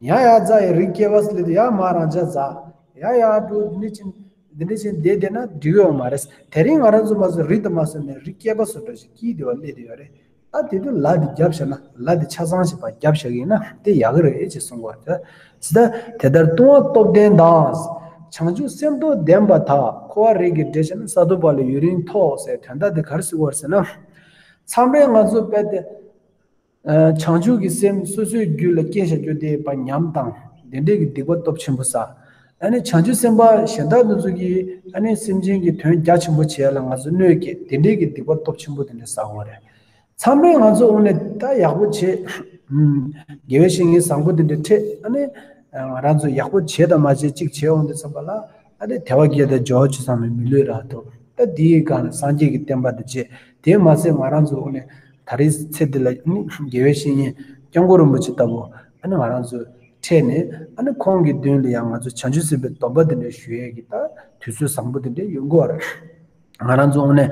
ཡང་ཡར་འཛག་ཡ། རི་སྐྱེས་པ་སུ་སླེབས་དེ། ཡང་མར་རང་འཇགས་འཛག། ཡང་ཡར་འགྲོ། འདི་འདྲ་ཅིག་འདི་འདྲ་བྱས་བསྡད་བསྡད་ན་འགྲིག་ཡོད་མ་རེད། དེ་རིང་ང་རང་ཚོ་མ་ཚོ་རི་དང་མ་སོ་ནས་རི་སྐྱེས་པ་སོ་འདྲ་ཞིག་སྐྱེས་བསྡད་པ་སླེབས་བསྡད་ཡོད་རེད། ད་དེ་དུས་ལ་འདི་བརྒྱབ་བཞག་ན། ལ་འདི་ཆ་ཚང་ཞིག་ཕར་བརྒྱབ་བཞག་གི་ཡིན་ན་དེ་ཡག་གི་རེད་ཅེས་གསུངས་པ་རེད། ཇི་ལྟར་དེ་ལྟར་ལྟུང་བ་སྟོབས་ལྡན་དང་། བྱང་ཆུབ་སེམས་སྟོབས་ལྡན་པ་དག། འཁོར་བ་རིགས་ཀྱི་འགྲེས་བྱས་ན། ས་ཐོབ་པ་ལ་ཡུན་རིང་ཐོགས་ཟེར། དོན་དག་འདི་ག་རེ་ཟེར་བ་རེད་ཟེར་ན། མཚམས་རེ་ང་ཚོ་དཔེ་དེ། ཨ་བྱང་ཆུབ་ཀྱི་སེམས་སོ་སོའི་རྒྱུད་ལ་སྐྱེས་བཞག་རྒྱུ་དེ་ཕར་ཉམས་དང་། དེ་འདྲའི་གི་སྡིག་པ་སྟོབས་ཆེན་པོ་བསགས། ཨ་ནི་བྱང་ཆུབ་སེམས་དཔའ་གཞན་དག་དེ་ཚོ་གིས་ཨ་ནི་སེམས་ཅན་གྱི་དོན་རྒྱ་ཆེན་པོ་བྱེད་ཡ་ལ་ང་ཚོ་གནོད་སྐྱེལ། དེ་འདྲའི་གི་སྡིག་པ་སྟོབས་ཆེན་པོ་དེ་འདྲ་བསགས་པ་རེད། མཚམས་རེ་ང་ཚོ་འོང་ནས་ད་ཡག་པོ་བྱེད། ཨུམ། དགེ་བའི་བཤེས་གཉེན་བཟང་པོ་དེ་འདྲ་འཕྲད། ཨ་ནི་ང་རང་ཚོ་ཡག་པོ་བྱེད་དང་མ་བྱེད་གཅིག་བྱེད་འོང་དུས་ཙམ་པ་ལ། ཨ་ནི་དལ་བ་བརྒྱད་དང་འབྱོར་བ་བཅུ་ཚང་བའི་མི་ལུས་རག་འདུག། ད་འདིའི་སྒང་ནས་སངས་རྒྱས་ཀྱི་བསྟན་པ་དེ་བྱས། དེ་མ་ཟད་ང་རང་ཚོ་འོང་ནས་ད་རེས་ཚེ་འདི་ལ་ནི་དགེ་བའི་བཤེས་གཉེན་སྐྱབས་མགོན་རིན་པོ་ཆེ་ལྟ་བུ་ཨ་ནི་ང་རང་ཚོ་འཕྲད་ནས། ཨ་ནི་ཁོང་གི་མདུན་ལ་ཡང་ང་ཚོ་བྱང་ཆུབ་སེམས་དཔའི་སྡོམ་པ་དེ་འདྲ་ཞུ་ཡས་ཀྱི་ད་དུས་ཚོད་བཟང་པོ་དེ་འདྲ་ཡོང་གི་ཡོད་རེད། ང་རང་ཚོ་འོང་ནས་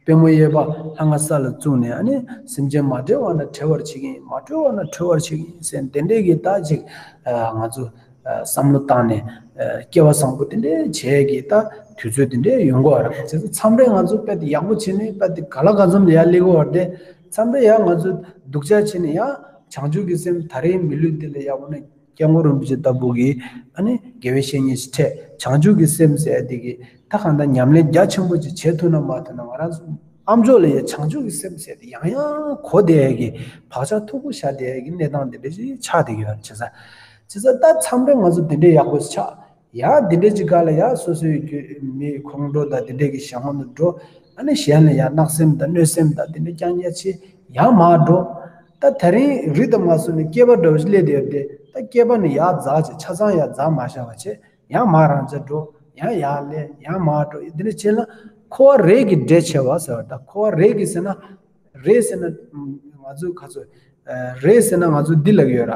པུས་མོ་གཡས་པ་ལྷ་ང་ས་ལ་བཙུགས་ནས། ཨ་ནི་སེམས་ཅན་མ་བསྒྲལ་བ་ན་བསྒྲལ་བར་བྱེད་ཀྱི་ཡིན། མ་གྲོལ་བ་ན་གྲོལ་བར་བྱེད་ཀྱི་ཡིན་ཟེར། དེ་འདྲས་ཀྱི་ད་ཅིག་ཨ་ང་ཚོ་ཨ་བསམ་བློ་བཏང་ནས། ཨ་སྐྱེ་བ་བཟང་པོ་དེ་འདྲས་བྱས་ཀྱི་ད་དུས་ཚོད་དེ་འདྲས་ཡོང་གི་ཡོད་རེད། བྱས་ཙང་མཚམས་རེ་ང་ཚོ་དཔེ་དེ་ཡག་པོ་བྱས་ནས། དཔེ་དེ་ག་ལ་ག་འཛོམས་ལ་ཡར་སླེབས་ཀྱི་ཡོད་རེད་དེ། མཚམས་རེ་ཡང་ང་ཚོ་སྡུག་ཅག་བྱས་ནས་ཡང་བྱང་ཆུབ་ཀྱི་སེམས་ད་རེས་མི་ལུས་འདི་ལ་ཡག་པོ་ནས། སྐྱབས་མགོན་རིན་པོ་ཆེ་ལྟ་བུ་གིས་ཨ་ནི་དགེ་བའི་བཤེས་གཉེན་ཞིག་འཕྲད། བྱང་ཆུབ་ཀྱི་སེམས་ཟེར་དེ་གི་ད་གང་ལྟར་ཉམས་ལེན་རྒྱ་ཆེན་པོ་ཅིག་བྱེད་ཐུབ་ན་མ་ཐུབ་ན། ང་རང་ཚོ་ཨ་མཆོག་ལ་ཡ་བྱང་ཆུབ་ཀྱི་སེམས་ཟེར་དེ་ཡང་ཡང་གོ་བསྡད་ཡ་གི་བག་ཆགས་མཐུག་པོ་བཞག་བསྡད་ཡ་གི་གནས་སྟངས་དེ་འདྲ་ཞིག་ཆགས་བསྡད་ཀྱི་ཡོད་རེད། བྱས་ཙང་། བྱས་ཙང་ད་མཚམས་རེ་ང་ཚོ་དེ་འདྲའི་ཡག་པོ་ཞིག་ཆགས། ཡང་དེ་འདྲའི་ཅིག་སྒང་ལ་ཡང་སོ་སོའི་རྒྱུད་མི་ཁོང་ཁྲོ་དང་དེ་འདྲའི་གི་གཞན་དབང་དུ་འགྲོ། ཨ་ནི་གཞན་ལ་ཡང་བརྣག་སེམས་དང་གནོད་སེམས་དང་དེ་འདྲ་རྐྱང་རྐྱང་བྱེད། ཡང་མར་འགྲོ། ད་དེ་རིང་རི་དང་མ་སོ་ནས་སྐྱེས་པ་འདྲ་བོ་ཞིག་སླེབས་བསྡད་ཡོད་དེ། ད་སྐྱེས་པ་ནི་ཡར་འཛེགས་བྱས། ཆ་ཚང་ཡར་འཛེགས་མ་བཞག་པ་བྱས། ཡང་མར་རང་འཇགས་འགྲོ། ཡང་ཡར་སླེབས། ཡང་མར་འགྲོ། འདི་འདྲ་བྱས་ན་འཁོར་བ་རིགས་ཀྱི་འགྲེས་ཆེ་བ་ཟེར་བ། ད་འཁོར་བ་རིགས་ཀྱི་ཟེར་ན། རིགས་ཟེར་ན་ང་ཚོ་ག་ཚོད། རིགས་ཟེར་ན་ང་ཚོ་འདི་ལབ་ཀྱི་ཡོད་ར།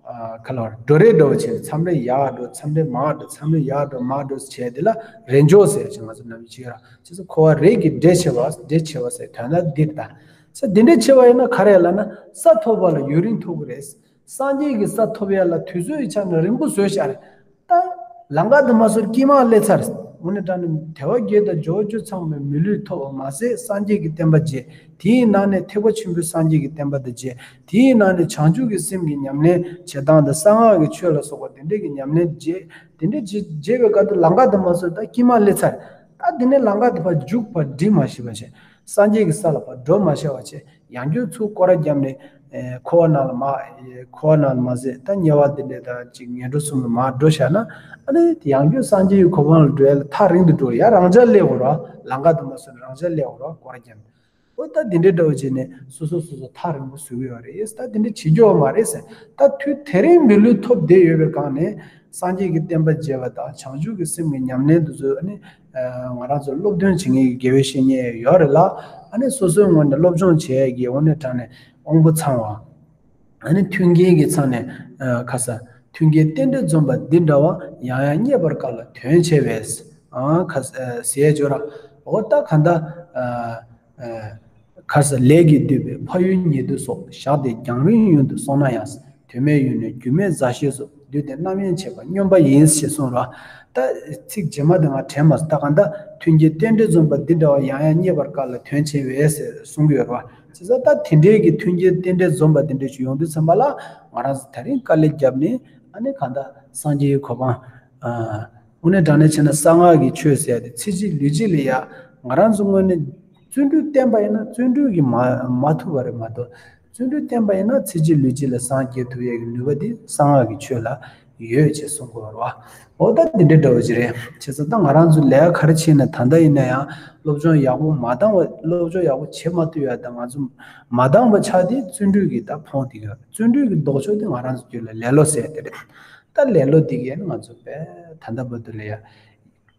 ཨ་ག་ལ་བར་འགྲོ་རེས་འགྲོ་བྱས། མཚམས་རེ་ཡར་འགྲོ། མཚམས་རེ་མར་འགྲོ། མཚམས་རེ་ཡར་འགྲོ་མར་འགྲོ་བྱས། དེ་ལ་རེས་འཇོག་ཟེར་ཅིག་ང་ཚོ་ནམ་ཡིན་བྱེད་ཀྱི་ཡོད་ར། བྱས་ཙང་འཁོར་བ་རིགས་ཀྱི་འགྲེས་ཆེ་བ། འགྲེས་ཆེ་བ་ཟེར་དོན་དག་འདི་རེད་ད། ས་འདི་འདྲ་ཆེ་བ་ཡིན་ན་ག་རེ་ལབ་ན། ས་ཐོབ་པ་ལ་ཡུན་རིང་ཐོགས་ཀྱི་རེད། སངས་རྒྱས་ཀྱི་ས་ཐོབ་ཡ་ལ་དུས་ཚོད་ཀྱི་ཆ་ནས་རིང་པོ་བཟོས་བཞག་རེད། ད་ ལང་ཀ་དུ་མ་སོར་དཀྱིལ་མ་སླེབས་ཚར། དངོས་གནས་དྲང་གནས་དལ་བ་བརྒྱད་དང་འབྱོར་བ་བཅུ་ཚང་བའི་མི་ལུས་ཐོབ་པ་མ་ཟད་སངས་རྒྱས་ཀྱི་བསྟན་པ་མཇལ། དེའི་ནང་ནས་ཐེག་པ་ཆེན་པོའི་སངས་རྒྱས་ཀྱི་བསྟན་པ་དང་མཇལ། དེའི་ནང་ནས་བྱང་ཆུབ་ཀྱི་སེམས་ཀྱི་ཉམས་ལེན་བྱེད་སྟངས་དང་གསང་སྔགས་ཀྱི་ཆོས་ལ་སོགས་པ་དེ་འདྲས་ཀྱི་ཉམས་ལེན་མཇལ། དེ་འདྲས་མཇལ་མཇལ་བའི་སྐབས་དུ་ལང་ཀ་དུ་མ་སོར་ད་དཀྱིལ་མ་སླེབས་ཚར། ད་དེ་ནས་ལང་ཀ་དུ་ཕར་རྒྱུག་པར་འགྲིག་མ་ཤེས་པ་བྱས། སངས་རྒྱས་ཀྱི་ས་ལ་ཕར་འགྲོ་མ་ཤེས་པ་བྱས། ཡང་བསྐྱར་ཚུར་སྐོར་ར་བརྒྱབ་ནས། ཨེ། འཁོར་བ་ནང་ལ་མ། ཨེ། འཁོར་བ་ནང་ལ་མ་ཟད་ད་དམྱལ་བ་འདི་འདྲས་དང་ཅིག་ངན་འགྲོ་གསུམ་ལ་མར་འགྲོ་བཞག་ན། ཨ་ནི་ཡང་བསྐྱར་སངས་རྒྱས་ཀྱི་གོ་འཕང་ལ་འགྲོ་ཡ་ལ་ཐག་རིང་དུ་འགྲོ་ཡ་རང་འཇགས་སླེབས་འོ་ར། ལང་ཀ་དུ་མ་སོང་རང་འཇགས་སླེབས་འོ་ར་སྐོར་ར་བརྒྱབ་ནས། འོ་ད་འདི་འདྲས་འདྲ་བོ་བྱས་ནས་སོ་སོ་སོ་སོ་ཐག་རིང་པོ་བཟོ་གི་ཡོད་རེད། ད་འདི་འདྲས་བྱེད་རྒྱུ་མ་རེད་ཟེར། ད་དུས་དེ་རིང་མི་ལུས་ཐོབ་བསྡད་ཡོད་པའི་སྒང་ནས། སངས་རྒྱས་ཀྱི་བསྟན་པ་མཇལ་བ་དང་བྱང་ཆུབ་ཀྱི་སེམས་ཀྱི་ཉམས་ལེན་དུ་བཟོས་ནས། ཨ་ནི་ང་རང་ཚོ་སློབ་སྟོན་བྱེད་མཁན་གྱི་དགེ་བའི་བཤེས་གཉེན་ཡོད་རེད་ལ། ཨ་ནི་སོ་སོའི་ངོས་ནས་སློབ་སྦྱོང་བྱེད་ཡས་ཀྱི་དངོས་གནས་དྲང་གནས་དབང་པོ་ཚང་བ། ཨ་ནི་མཐུན་རྐྱེན་གྱི་ཚང་ནས། ཨ། ཁ་ས་མཐུན་རྐྱེན་རྟེན་འབྲེལ་འཛོམས་པ་འདི་འདྲ་བ་ཡང་ཡང་རྙེད་པར་དཀའ་ལ་དོན་ཆེ་བས། ཨ། ཁ་ས། ཨ། ཟེར་ཡས་ཅིག་ཡོད་ར། འོ་ད་གང་ལྟར། ཨ། ཨ། ཁ་ས་ལས་ཀྱིས་བསྡུས་པའི་ཕ་ཡུལ་ཉེ་དུ་སོགས་བཞག་སྟེ་རྒྱང་རིང་ཡུལ་དུ་སོང་ན་ཡང་། དོན་མེད་ཡུལ་ནི་རྒྱུ་མེད་མཛའ་བཤེས་སོགས། འདུས་ཏེ་རྣམ་གཡེང་བྱེད་པ་སྨྱོན་པ་ཡིན། ཞེས་གསུངས་རོ། ད་ཚིག་རྗེས་མ་དེ་ང་དྲན་མ་སོང་། ད་གང་ལྟར་མཐུན་རྐྱེན་རྟེན་འབྲེལ་འཛོམས་པ་འདི་འདྲ་བ་ཡང་ཡང་རྙེད་པར་དཀའ་ལ་དོན་ཆེ་བས་ཟེར་གསུང་གི་ཡོད་རེད་བ། བྱས་ཙང་ད་དེ་འདྲའི་གི་མཐུན་རྐྱེན་རྟེན་འབྲེལ་འཛོམས་པ་དེ་འདྲ་ཞིག་ཡོང་དུས་ཙམ་པ་ལ་ང་རང་ཚོ་དེ་རིང་དཀའ་ལས་བརྒྱབ་ནས། ཨ་ནི་གང་ལྟར་སངས་རྒྱས་ཀྱི་གོ་འཕང་། ཨ། དངོས་གནས་དྲང་གནས་བྱས་ན་གསང་སྔགས་ཀྱི་ཆོས་ཟེར་ཡ་དེ་ཚེ་གཅིག་ལུས་གཅིག་ལ་ཡ་ང་རང་ཚོ་དངོས་གནས་བརྩོན་འགྲུས་བསྟེན་པ་ཡིན་ན་བརྩོན་འགྲུས་ཀྱིས་མ་མ་ཐུབ་པ་རེད་མ་གཏོགས། བརྩོན་འགྲུས་བསྟེན་པ་ཡིན་ན་ཚེ་གཅིག་ལུས་གཅིག་ལ་སངས་རྒྱས་ཐུབ་ཡས་ཀྱི་ནུས་པ་དེ་གསང་སྔགས་ཀྱི་ཆོས་ལ་ཡོད་ཅེས་གསུང་གི་ཡོད་རེད་བ། འོ་ད་འདི་འདྲའི་འདྲ་བོ་ཅིག་རེད། བྱས་ཙང་ད་ང་རང་ཚོ་ལས་ཀ་ག་རེ་བྱས་ན་ད་ལྟ་ཡིན་ན་ཡང་སློབ་སྦྱོང་ཡག་པོ་མ་བཏང་བ། སློབ་སྦྱོང་ཡག་པོ་བྱེད་མ་ཐུབ་ཡ་ད་ང་ཚོ་མ་བཏང་བ་ཆགས་དེ་བརྩོན་འགྲུས་ཀྱི་ད་ཕོངས་དེ་ཡོད། བརྩོན་འགྲུས་ཀྱི་ལྡོག་ཕྱོགས་དེ་ང་རང་ཚོ་རྒྱུད་ལ་ལེ་ལོ་ཟེར་དེ་རེད། ད་ལེ་ལོ་འདི་གས་ནི་ང་ཚོ་དཔེ་ད་ལྟ་བར་དུ་ལ་ཡ།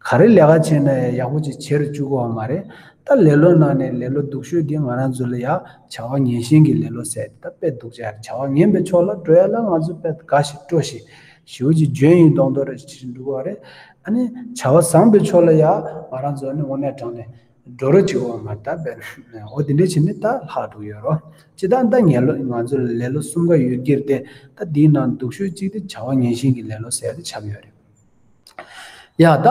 ག་རེ་ལས་ཀ་བྱས་ན་ཡང་ཡག་པོ་ཅིག་བྱེད་རུ་བཅུག་གི་ཡོད་མ་རེད། ད་ལེ་ལོ་ནང་ནས་ལེ་ལོ་སྡུག་ཤོས་འདི་ང་རང་ཚོ་ལ་ཡ་བྱ་བ་ངན་ཞེན་གྱི་ལེ་ལོ་ཟེར། ད་དཔེ་སྡུག་ཅག་རེད། བྱ་བ་ངན་པའི་ཕྱོགས་ལ་འགྲོ་ཡ་ལ་ང་ཚོ་དཔེ་དགའ་ཞིང་སྤྲོ་ཞིང་ཞེ་པོ་ཅིག་འཇོན་ཡིན་མདོག་མདོག་རེ་བྱེད་བཞིན་འགྲོ་གི་ཡོད་རེད། ཨ་ནི་བྱ་བ་བཟང་པའི་ཕྱོགས་ལ་ཡ་ང་རང་ཚོ་ནི་དངོས་གནས་དྲང་གནས་འགྲོ་རུ་བཅུག་གི་ཡོད་མ་རེད། ད་དཔེ་འོ་དེ་འདྲས་བྱས་ནས་ད་ལྷག་འགྲོ་གི་ཡོད་རེད། ཅི་ད་ད་ངན་ལོ་ང་ཚོ་ལ་ལེ་ལོ་གསུམ་ཀ་ཡོད་ཀྱི་རེད་དེ། ད་འདིའི་ནང་སྡུག་ཤོས་གཅིག་དེ་བྱ་བ་ངན་ཞེན་གྱི་ལེ་ལོ་ཟེར་ཡ་དེ་ཆགས་ཀྱི་ཡོད་རེད། ཡ་ད།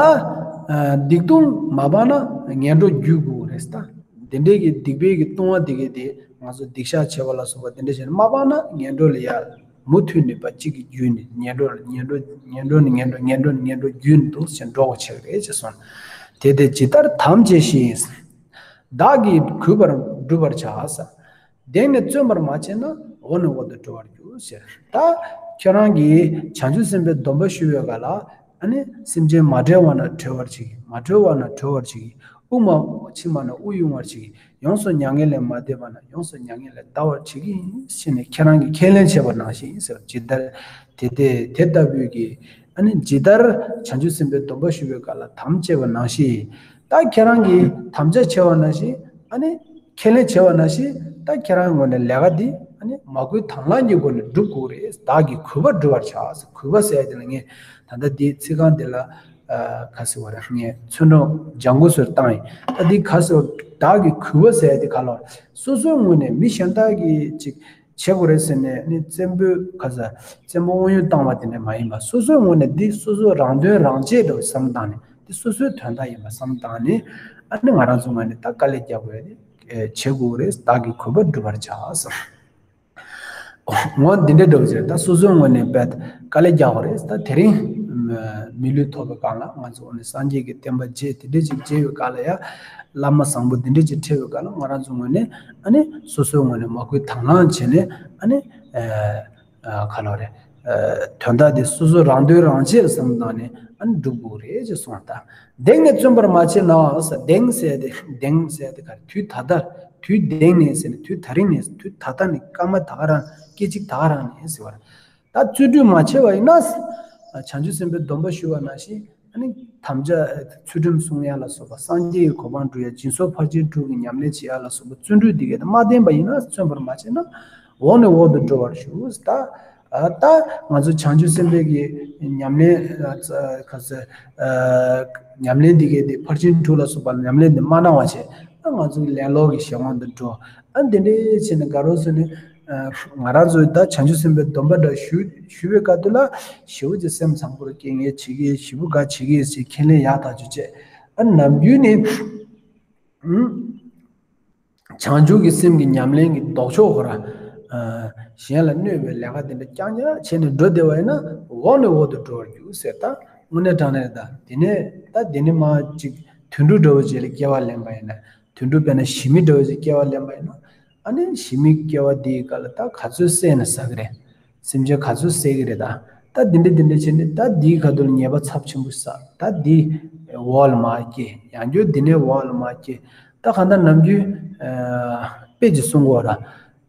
ཨ། སྡིག་ལྟུང་མ་སྤངས་ན་ངན་འགྲོར་འགྱུར་དགོས་རེད་ད། དེ་འདྲའི་གི་སྡིག་པའི་གི་ལྟུང་བ་དེ་གས་དེ་ང་ཚོ་སྡིག་བཤགས་བྱེད་པ་ལ་སོགས་པ་དེ་འདྲ་བྱས་ནས་མ་སྤངས་ན་ངན་འགྲོ་ལ་ཡ་མུ་མཐུད་ནས་པ་གཅིག་གི་རྒྱུད་ནས་ངན་འགྲོ་ལ་ངན་འགྲོ་ངན་འགྲོ་ནས་ངན་འགྲོ་ངན་འགྲོ་ནས་ངན་འགྲོ་རྒྱུད་ནས་འདུག་ཟེར་འགྲོ་དགོས་ཆགས་རེད་ཅེས་གསུངས། དེ་དེ་ཇི་ལྟར་དམ་བཅས་ཤིང་། བདག་གིས་གུས་པར་བསྒྲུབ་པར་བྱ། གདེང་ནས་བརྩོན་པར་མ་བྱས་ན། འོག་ནས་འོག་ཏུ་འགྲོ་བར་འགྱུར་ཟེར། ད་ཁྱེད་རང་གིས་བྱང་ཆུབ་སེམས་དཔའི་སྡོམ་པ་ཞུ་བའི་སྐབས་ལ། ཨ་ནི་སེམས་ཅན་མ་བྲལ་བ་ན་གྲོལ་བར་བྱེད་ཀྱི། མ་གྲོལ་བ་ན་གྲོལ་བར་བྱེད་ཀྱི། དབུགས་མ་ཕྱི་མ་ན་དབུགས་དབྱུང་བར་བྱེད་ཀྱི། ཡོངས་སུ་མྱ་ངན་ལས་མ་འདས་པ་ན་ཡོངས་སུ་མྱ་ངན་ལས་འདའ་བར་བྱེད་ཀྱི་ཡིན་ཟེར་ནས་ཁྱེད་རང་གིས་ཁས་ལེན་བྱས་པ་ནང་བཞིན་ཟེར། ཇི་ལྟར་དེ་དེ་དེ་ལྟ་བུའི་གི། ཨ་ནི་ཇི་ལྟར་བྱང་ཆུབ་སེམས་དཔའི་སྡོམ་པ་ཞུ་བའི་སྐབས་ལ་དམ་བཅས་པ་ནང་བཞིན། ད་ཁྱེད་རང་གིས་དམ་བཅའ་བྱས་པ་ནང་བཞིན། ཨ་ནི་ཁས་ལེན་བྱས་པ་ནང་བཞིན། ད་ཁྱེད་རང་ངོས་ནས་ལས་ཀ་འདི་ཨ་ནི་མ་བསྐུལ་དང་བླངས་ཀྱི་སྒོ་ནས་སྒྲུབ་དགོས་རེད། བདག་གིས་གུས་པར་བསྒྲུབ་པར་བྱ། གུས་པ་ཟེར་ཡ་དེ་ལ་ངས་ད་ལྟ་འདི་ཚིག་རྐང་འདི་ལ། ཨ། ག་ཟེར་བ་རེད། ངས་ཚོན་མདོག་ལྗང་གུ་བཟོས་བཏང་ཡིན། ད་འདི་ག་ཟེར་བ། བདག་གིས་གུས་པ་ཟེར་ཡ་དེ་ག་ལ། སོ་སོའི་ངོས་ནས་མི་གཞན་དག་གིས་ཅིག་བྱེད་དགོས་རེད་ཟེར་ནས་ནི་བཙན་པོས་ག་ཟེར། བཙན་པོ་དབང་ཡོད་བཏང་བ་དེ་འདྲ་མ་ཡིན་པ། སོ་སོའི་ངོས་ནས་འདི་སོ་སོའི་རང་དོན་རང་གཅེས་འདྲ་བོ་བསམ་བཏང་ནས། འདི་སོ་སོའི་དོན་དག་ཡིན་པ་བསམ་བཏང་ནས། ཨ་ནི་ང་རང་ཚོའི་ངོས་ནས་ད་དཀའ་ལས་རྒྱག་དགོས་ཡ་དེ་བྱེད་དགོས་རེད། བདག་གིས་གུས་པར་བསྒྲུབ་པར་བྱ་ཟེར། འོ་འདི་འདྲའི་འདྲ་བོ་ཟེར། ད་སོ་སོའི་ངོས་ནས་དཔེ་དཀའ་ལས་རྒྱག་དགོས་རེད། ད་དེ་རིང་མི་ལུས་ཐོབ་པའི་སྒང་ལ་ང་ཚོ་འོ་ནས་སངས་རྒྱས་ཀྱི་བསྟན་པ་མཇལ། དེ་འདྲ་ཅིག་མཇལ་བའི་སྒང་ལ་ཡ། བླ་མ་བཟང་པོ་འདི་འདྲ་ཅིག་འཕྲད་པའི་སྒང་ལ་ང་རང་ཚོའི་ངོས་ནས་ཨ་ནི་སོ་སོའི་ངོས་ནས་མ་བསྐུལ་དང་བླངས་བྱས་ནས། ཨ་ནི་ཨ། ཨ། ག་ལ་རེད། ཨ། དོན་དག་འདི་སོ་སོ་རང་དོན་རང་གཅེས་བསམ་བཏང་ནས་ཨ་ནི་སྒྲུབ་དགོས་རེད་ཅེས་གསུངས། ད་གདེང་ནས་བརྩོན་པར་མ་བྱས་ན། གདེང་ཟེར་ཏེ། གདེང་ཟེར་ཏེ་ག་རེ། དུས་ད་ལྟ། དུས་གདེང་ནས་ཟེར་ནས་དུས་ད་རིང་ནས། དུས་ད་ལྟ་ནས། སྐར་མ་ད་ག་རང་། སྐད་ཅིག་ད་ག་རང་ནས་ཟེར་བ་རེད། ད་བརྩོན་འགྲུས་མ་བྱས་པ་ཡིན་ན། བྱང་ཆུབ་སེམས་དཔའི་སྡོམ་པ་ཞུ་བ་ནང་བཞིན། ཨ་ནི་དམ་བཅའ་ཚུལ་ཁྲིམས་སྲུང་ཡ་ལ་སོགས་པ། སངས་རྒྱས་ཀྱི་གོ་འཕང་འགྲུབ་ཡ་སྦྱིན་སོགས་ཕར་ཕྱིན་དྲུག་གི་ཉམས་ལེན་བྱེད་ཡ་ལ་སོགས་པ་བརྩོན་འགྲུས་འདི་གས་དེ་མ་བསྟེན་པ་ཡིན་ན། བརྩོན་པར་མ་བྱས་ན། འོག་ནས་འོག་ཏུ་འགྲོ་བར་ཞུ། ད། ཨ། ད་ང་ཚོ་བྱང་ཆུབ་སེམས་དཔའི་གི་ཉམས་ལེན། ཨ། ག་ཟེར། ཨ། ཉམས་ལེན་འདི་གས་དེ་ཕར་ཕྱིན་དྲུག་ལ་སོགས་པ་ཉམས་ལེན་འདི་མ་གནང་བ་བྱས། ཨ། ང་ཚོ་ལེ་ལོ་གི་གཞན་དབང་དུ་འགྲོ། ཨ། འདི་འདྲའི་བྱས་ནས་དགའ་རོགས་བཟོས་ནས། ང་རང་ཚོས་ད་བྱང་ཆུབ་སེམས་དཔའི་སྡོམ་པ་འདྲ་ཞུ་ཞུ་བའི་སྐབས་དུ་ལ་ཞེ་པོ་ཅིག་སེམས་བཟང་པོར་སྐྱེ་ངེས་བྱེད་ཀྱི་ཞེ་པོ་དགའ་བྱེད་ཀྱི་ཞེས་ཁས་ལེན་ཡག་ཐག་ཆོད་བྱས། ཨ་ནམ་རྒྱུན་ནི་བྱང་ཆུབ་ཀྱི་སེམས་ཀྱི་ཉམས་ལེན་གྱི་ལྡོག་ཕྱོགས་ཁོ་ར། གཞན་ལ་གནོད་པའི་ལས་ཀ་དེ་འདྲ་རྐྱང་རྐྱང་བྱས་ནས་འགྲོ་བསྡད་པ་ཡིན་ན་འོག་ནས་འོག་ཏུ་འགྲོ་བར་འགྱུར་ཟེར། ད་དངོས་གནས་དྲང་གནས་ད་དེ་ནས་ད་དེ་ནས་མ་ཅིག་དུད་འགྲོ་འདྲ་བོ་ཅིག་ལ་སྐྱེ་བ་ལེན་པ་ཡིན་ན། དུད་འགྲོ་དཔེར་ན་ཞི་མི་འདྲ་བོ་ཅིག་སྐྱེ་བ་ལེན་པ་ཡིན་ན། ཨ་ནི་ཞི་མི་སྐྱེ་བ་དེའི་སྐབས་ལ་ད་ག་ཚོད་བསད་ན་ཟ་གི་རེད། སེམས་ཅན་ག་ཚོད་བསད་གི་རེད་ད། ད་འདི་འདྲ་འདི་འདྲ་བྱས་ནས་ད་འདིའི་ཁ་ཐུག་ལ་ཉེས་པ་ཚབས་ཆེན་པོ་བསགས། ད་འདི་འོག་ལ་མར་སྐྱེ། ཡང་བསྐྱར་འདི་ནས་འོག་ལ་མར་སྐྱེ། ད་གང་ལྟར་ནམ་རྒྱུན་དཔེ་ཅིག་གསུང་གི་ཡོད་ར།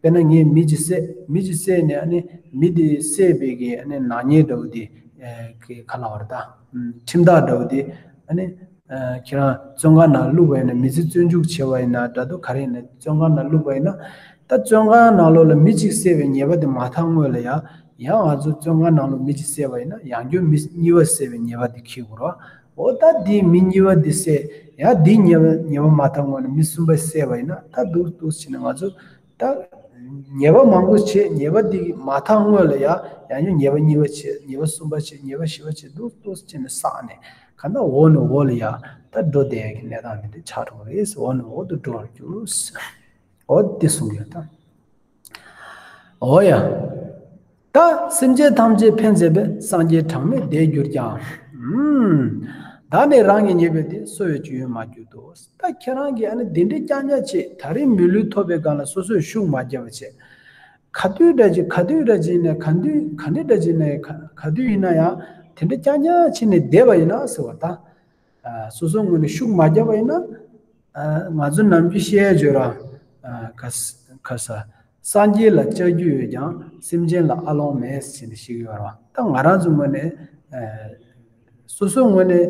དཔེར་ན་ངས་མི་ཅིག་བསད། མི་ཅིག་བསད་ནས་ཨ་ནི་མི་དེ་བསད་པའི་གི་ཨ་ནི་ནག་ཉེས་འདྲ་བོ་དེ་གི་ག་ལབ་དགོས་རེད་ད། ཁྲིམས་ཐག་འདྲ་བོ་དེ་ཨ་ནི། ཁྱེད་རང་བཙོན་ཁང་ནང་བླུགས་པ་ཡིན་ན། མི་ཚེ་བཙོན་འཇུག་བྱས་པ་ཡིན་ན་འདྲ་འདུག་ག་རེ་ཡིན་ན་བཙོན་ཁང་ནང་བླུགས་པ་ཡིན་ན། ད་བཙོན་ཁང་ནང་ལོགས་ལ་མི་གཅིག་བསད་པའི་ཉེས་པ་དེ་མ་དག་སྔོན་ལ་ཡང་ཡང་ང་ཚོ་བཙོན་ཁང་ནང་ལོགས་མི་གཅིག་བསད་པ་ཡིན་ན་ཡང་བསྐྱར་མི་གཉིས་པ་བསད་པའི་ཉེས་པ་དེ་འཁྱེར་དགོས་རེད། འོ་ད་དེ་མི་གཉིས་པ་དེ་བསད། ཡང་དེ་ཉེས་པ་ཉེས་པ་མ་དག་སྔོན་ལ་མི་གསུམ་པ་བསད་པ་ཡིན་ན། ད་འདུག་འདུག་བྱས་ནས་ང་ཚོ་ད་ཉེས་པ་མང་པོ་བྱས། ཉེས་པ་དེ་མ་དག་སྔོན་ལ་ཡང་ཡང་བསྐྱར་ཉེས་པ་གཉིས་པ་བྱས། ཉེས་པ་གསུམ་པ་བྱས། ཉེས་པ་བཞི་པ་བྱས། འདུག་འདུག་བྱས་ནས་བསགས་ནས། གང་ལྟར་འོག་ནས་འོག་ལ་ཡ་ད་འགྲོ་བསྡད་ཀྱི་གནས་སྟངས་དེ་འདྲ་ཆགས་འགྲོ་གི་རེད། འོག་ནས་འོག་ཏུ་འགྲོ་བར་འགྱུར། འོ་དེ་གསུང་གི་ཡོད་ད། འོ་ཡ། ད་སེམས་ཅན་ཐམས་ཅད་ཕན་མཛད་པའི། སངས་རྒྱས་གྲངས་མེད་འདས་གྱུར་ཀྱང་། ཨུམ། བདག་ནི་རང་གི་ཉེས་པས་འདིས། གསོ་བའི་སྤྱོད་ཡུལ་མ་གྱུར་ཏོ། ད་ཁྱེད་རང་གིས་ཨ་ནི་དེ་འདྲའི་རྐྱང་རྐྱང་བྱས། ད་རེས་མི་ལུས་ཐོབ་པའི་སྒང་ལ་སོ་སོས་ཤུགས་མ་བརྒྱབ་པ་བྱས། ག་དུས་འདྲ་ཅིག་ག་དུས་འདྲ་ཅིག་ནས་ག་དུས་ག་འདྲ་འདྲ་ཅིག་ནས་ག་ག་དུས་ཡིན་ན་ཡང་དེ་འདྲ་རྐྱང་རྐྱང་བྱས་ནས་བསྡད་པ་ཡིན་ན་ཟེར་བ་ད། ཨ་སོ་སོའི་ངོས་ནས་ཤུགས་མ་བརྒྱབ་པ་ཡིན་ན། ཨ་ང་ཚོ་ནམ་རྒྱུན་བཤད་ཡ་བརྗོད་ར། ཨ་ག་ས་ག་ས། སངས་རྒྱས་ལ་ལྕགས་ཀྱུ་ཡོད་ཀྱང་སེམས་ཅན་ལ་ཨ་ལོང་མེད་ཟེར་ནས་བཤད་ཀྱི་ཡོད་རེད་བ། ད་ང་རང་ཚོའི་ངོས་ནས་ཨ་སོ་སོའི་ངོས་ནས་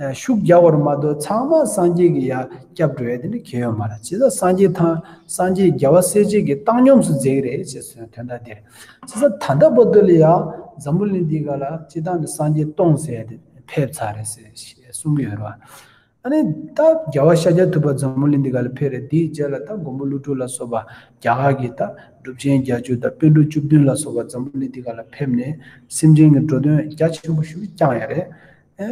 ཨ་ཤུགས་རྒྱག་པར་མ་གཏོགས་ཚང་མ་སངས་རྒྱས་ཀྱི་ཡ་སྐྱབས་འགྲོ་ཡ་དེ་འདྲ་གལ་ཡོད་མ་རེད། བྱས་ཙང་སངས་རྒྱས་ཐང་སངས་རྒྱས་རྒྱལ་བ་སྲས་བཅས་ཀྱི་བཏང་སྙོམས་སུ་མཛད་ཀྱི་རེད་ཅེས་སོའི་དོན་དག་དེ་རེད། བྱས་ཙང་ད་ལྟ་བར་དུ་ལ་ཡ་འཛམ་བུ་གླིང་འདི་ག་ལ་སྤྱིར་བཏང་ནས་སངས་རྒྱས་སྟོང་ཟེར་ཡ་དེ་ཕེབས་ཚར་རེད་ཟེར་གསུང་གི་ཡོད་རེད་བ། ཨ་ནི་ད་རྒྱལ་བ་ཤཱཀྱ་ཐུབ་པ་འཛམ་བུ་གླིང་འདི་ག་ལ་ཕེབས་རེད། དེའི་རྗེས་ལ་ད་མགོན་པོ་ཀླུ་སྒྲུབ་ལ་སོགས་པ་རྒྱ་གར་གྱི་ད་གྲུབ་ཆེན་བརྒྱད་ཅུ་དང་པཎ་གྲུབ་བཅུ་བདུན་ལ་སོགས་པ་འཛམ་བུ་གླིང་འདི་ག་ལ་ཕེབས་ནས་སེམས་ཅན་གྱི་འགྲོ་དོན་རྒྱ་ཆེན་པོ་ཞིག་བསྐྱངས་ཡ་རེད། ཨ་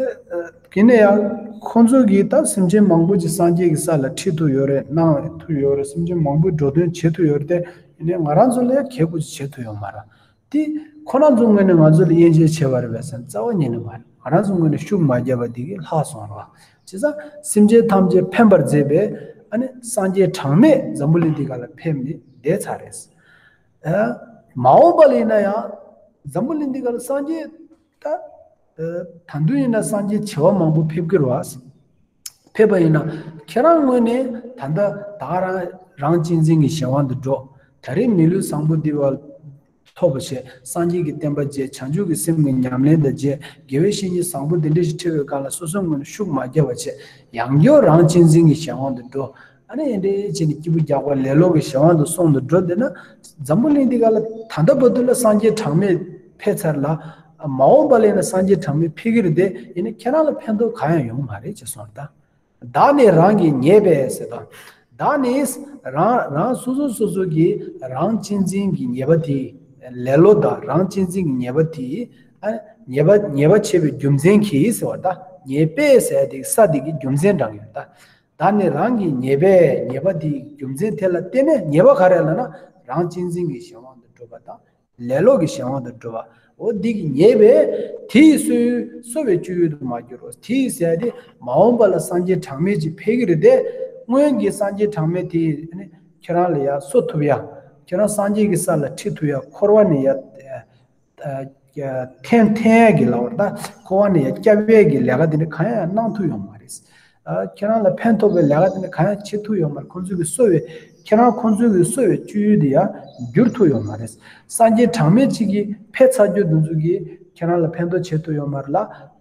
དེ་ནས་ཡང་ཁོང་ཚོ་གིས་ད་སེམས་ཅན་མང་པོ་ཅིག་སངས་རྒྱས་ཀྱི་ས་ལ་ཁྲིད་ཐུབ་ཡོད་རེད། གནང་ཐུབ་ཡོད་རེད། སེམས་ཅན་མང་པོའི་འགྲོ་དོན་བྱེད་ཐུབ་ཡོད་རེད་དེ། ཡིན་ནའི་ང་རང་ཚོ་ལ་ཡང་གལ་ཁུར་ཅིག་བྱེད་ཐུབ་ཡོད་མ་རེད། དེ་ཁོ་རང་ཚོའི་ངོས་ནས་ང་ཚོ་ལ་དབྱེ་འབྱེད་བྱས་པ་རེད་པས་ཟེར་ན་རྩ་བ་ཉིད་ནས་མ་རེད། ང་རང་ཚོའི་ངོས་ནས་ཤུགས་མ་བརྒྱབ་པ་འདི་གིས་ལྷག་སོང་རེད་བ། བྱས་ཙང་སེམས་ཅན་ཐམས་ཅད་ཕན་པར་མཛད་པའི་ཨ་ནི་སངས་རྒྱས་གྲངས་མེད་འཛམ་བུ་གླིང་འདི་ག་ལ་ཕེབས་ནས་བསྡད་ཚར་རེད། ཨ་མ་འོངས་པ་ལ་ཡིན་ན་ཡང་འཛམ་བུ་གླིང་འདི་ག་ལ་སངས་རྒྱས་ད་ཨ་ད་དུང་ཡིན་ན་སངས་རྒྱས་བྱེ་བ་མང་པོ་ཕེབས་ཀྱི་རེད་བ། ཕེབས་པ་ཡིན་ན་ཁྱེད་རང་ངོས་ནས་ད་ལྟ་ད་རང་རང་གཅེས་འཛིན་གྱི་གཞན་དབང་དུ་འགྲོ། ད་རེས་མི་ལུས་བཟང་པོ་འདི་བ་ཐོབ་པ་བྱས། སངས་རྒྱས་ཀྱི་བསྟན་པ་བརྗེད། བྱང་ཆུབ་ཀྱི་སེམས་ཀྱི་ཉམས་ལེན་དང་བརྗེད། དགེ་བའི་བཤེས་གཉེན་བཟང་པོ་འདི་འདྲ་ཞིག་འཕྲད་པའི་སྒང་ལ་སོ་སོའི་ངོས་ནས་ཤུགས་མ་བརྒྱབ་པ་བྱས། ཡང་བསྐྱར་རང་གཅེས་འཛིན་གྱི་གཞན་དབང་དུ་འགྲོ། ཨ་ནི་ཨེ་འདྲ་བྱས་ནས་སྐྱིད་པོ་རྒྱག་པ་ལེ་ལོ་གི་གཞན་དབང་དུ་སོང་དུ་འགྲོ་བསྡད་ན། འཛམ་བུ་གླིང་འདི་ག་ལ་ད་ལྟ་བར་དུ་ལ་སངས་རྒྱས་གྲངས་མེད་ཕེབས་ཚར་ལ། མ་འོངས་པ་ལ་ཡིན་ན་སངས་རྒྱས་གྲངས་མེད་ཕེབས་ཀྱི་རེད་དེ། ཡིན་ན་ཁྱེད་རང་ལ་ཕན་ཐོགས་གང་ཡང་ཡོང་མ་རེད་ཅེས་གསུངས་ད། བདག་ནི་རང་གི་ཉེས་པས་ཟེར་དང་། བདག་ནི་རང་རང་སོ་སོ་སོ་སོ་གི་རང་གཅེས་འཛིན་གྱི་ཉེས་པ་དེ། ལེ་ལོ་དང་རང་གཅེས་འཛིན་གྱི་ཉེས་པ་དེ། ཨ་ཉེས་པ་ཉེས་པ་བྱས་པའི་རྒྱུ་མཚན་གྱིས་ཟེར་བ་ད། ཉེས་པས་ཟེར་དེ་ས་དེ་གི་རྒྱུ་མཚན་དྲངས་ཡོད་ད། བདག་ནི་རང་གི་ཉེས་པས། ཉེས་པ་དེའི་རྒྱུ་མཚན་དེ་ལ་བརྟེན་ནས། ཉེས་པ་ག་རེ་ལབ་ན་རང་གཅེས་འཛིན་གྱི་གཞན་དབང་དུ་འགྲོ་བ་དང་། ལེ་ལོ་གི་གཞན་དབང་དུ་འགྲོ་བ། འོ་འདི་གི་ཉེས་པས། དེ་ཡི་གསོ་ཡུལ་གསོ་བའི་སྤྱོད་ཡུལ་དུ་མ་གྱུར་རོ། དེ་ཡི་ཟེར་ཏེ་མ་འོངས་པ་ལ་སངས་རྒྱས་གྲངས་མེད་ཅིག་ཕེབས་ཀྱི་རེད་དེ། སྔོན་གྱི་སངས་རྒྱས་གྲངས་མེད་དེ་ནི་ཁྱེད་རང་ལ་ཡ་གསོ་ཐུབ་ཡ། ཁྱེད་རང་སངས་རྒྱས་ཀྱི་ས་ལ་ཁྲིད་ཐུབ་ཡ། འཁོར་བ་ནས་ཡ་ཨ་ཨ་འཐེན་འཐེན་ཡ་གི་ལབ་པ་རེད་ད། འཁོར་བ་ནས་ཡ་སྐྱོབ་ཡ་གི་ལས་ཀ་དེ་འདྲ་གང་ཡང་གནང་ཐུབ་ཡོད་མ་རེད། ཨ་ཁྱེད་རང་ལ་ཕན་ཐོགས་པའི་ལས་ཀ་དེ་འདྲ་གང་ཡང་བྱེད་ཐུབ་ཡོད་མ་རེད། ཁོང་ཚོ་གི་གསོ་བའི་ཁྱེད་རང་ཁོང་ཚོ་གི་གསོ་བའི་སྤྱོད་ཡུལ་དེ་ཡང་འགྱུར་ཐུབ་ཡོད་མ་རེད། སངས་རྒྱས་གྲངས་མེད་ཅིག་གིས་ཕེབས་ཚར་རྒྱུ་དེ་ཚོ་གིས་ཁྱེད་རང་ལ་ཕན་ཐོགས་བྱེད་ཐུབ་ཡོད་མ་རེད་ལ།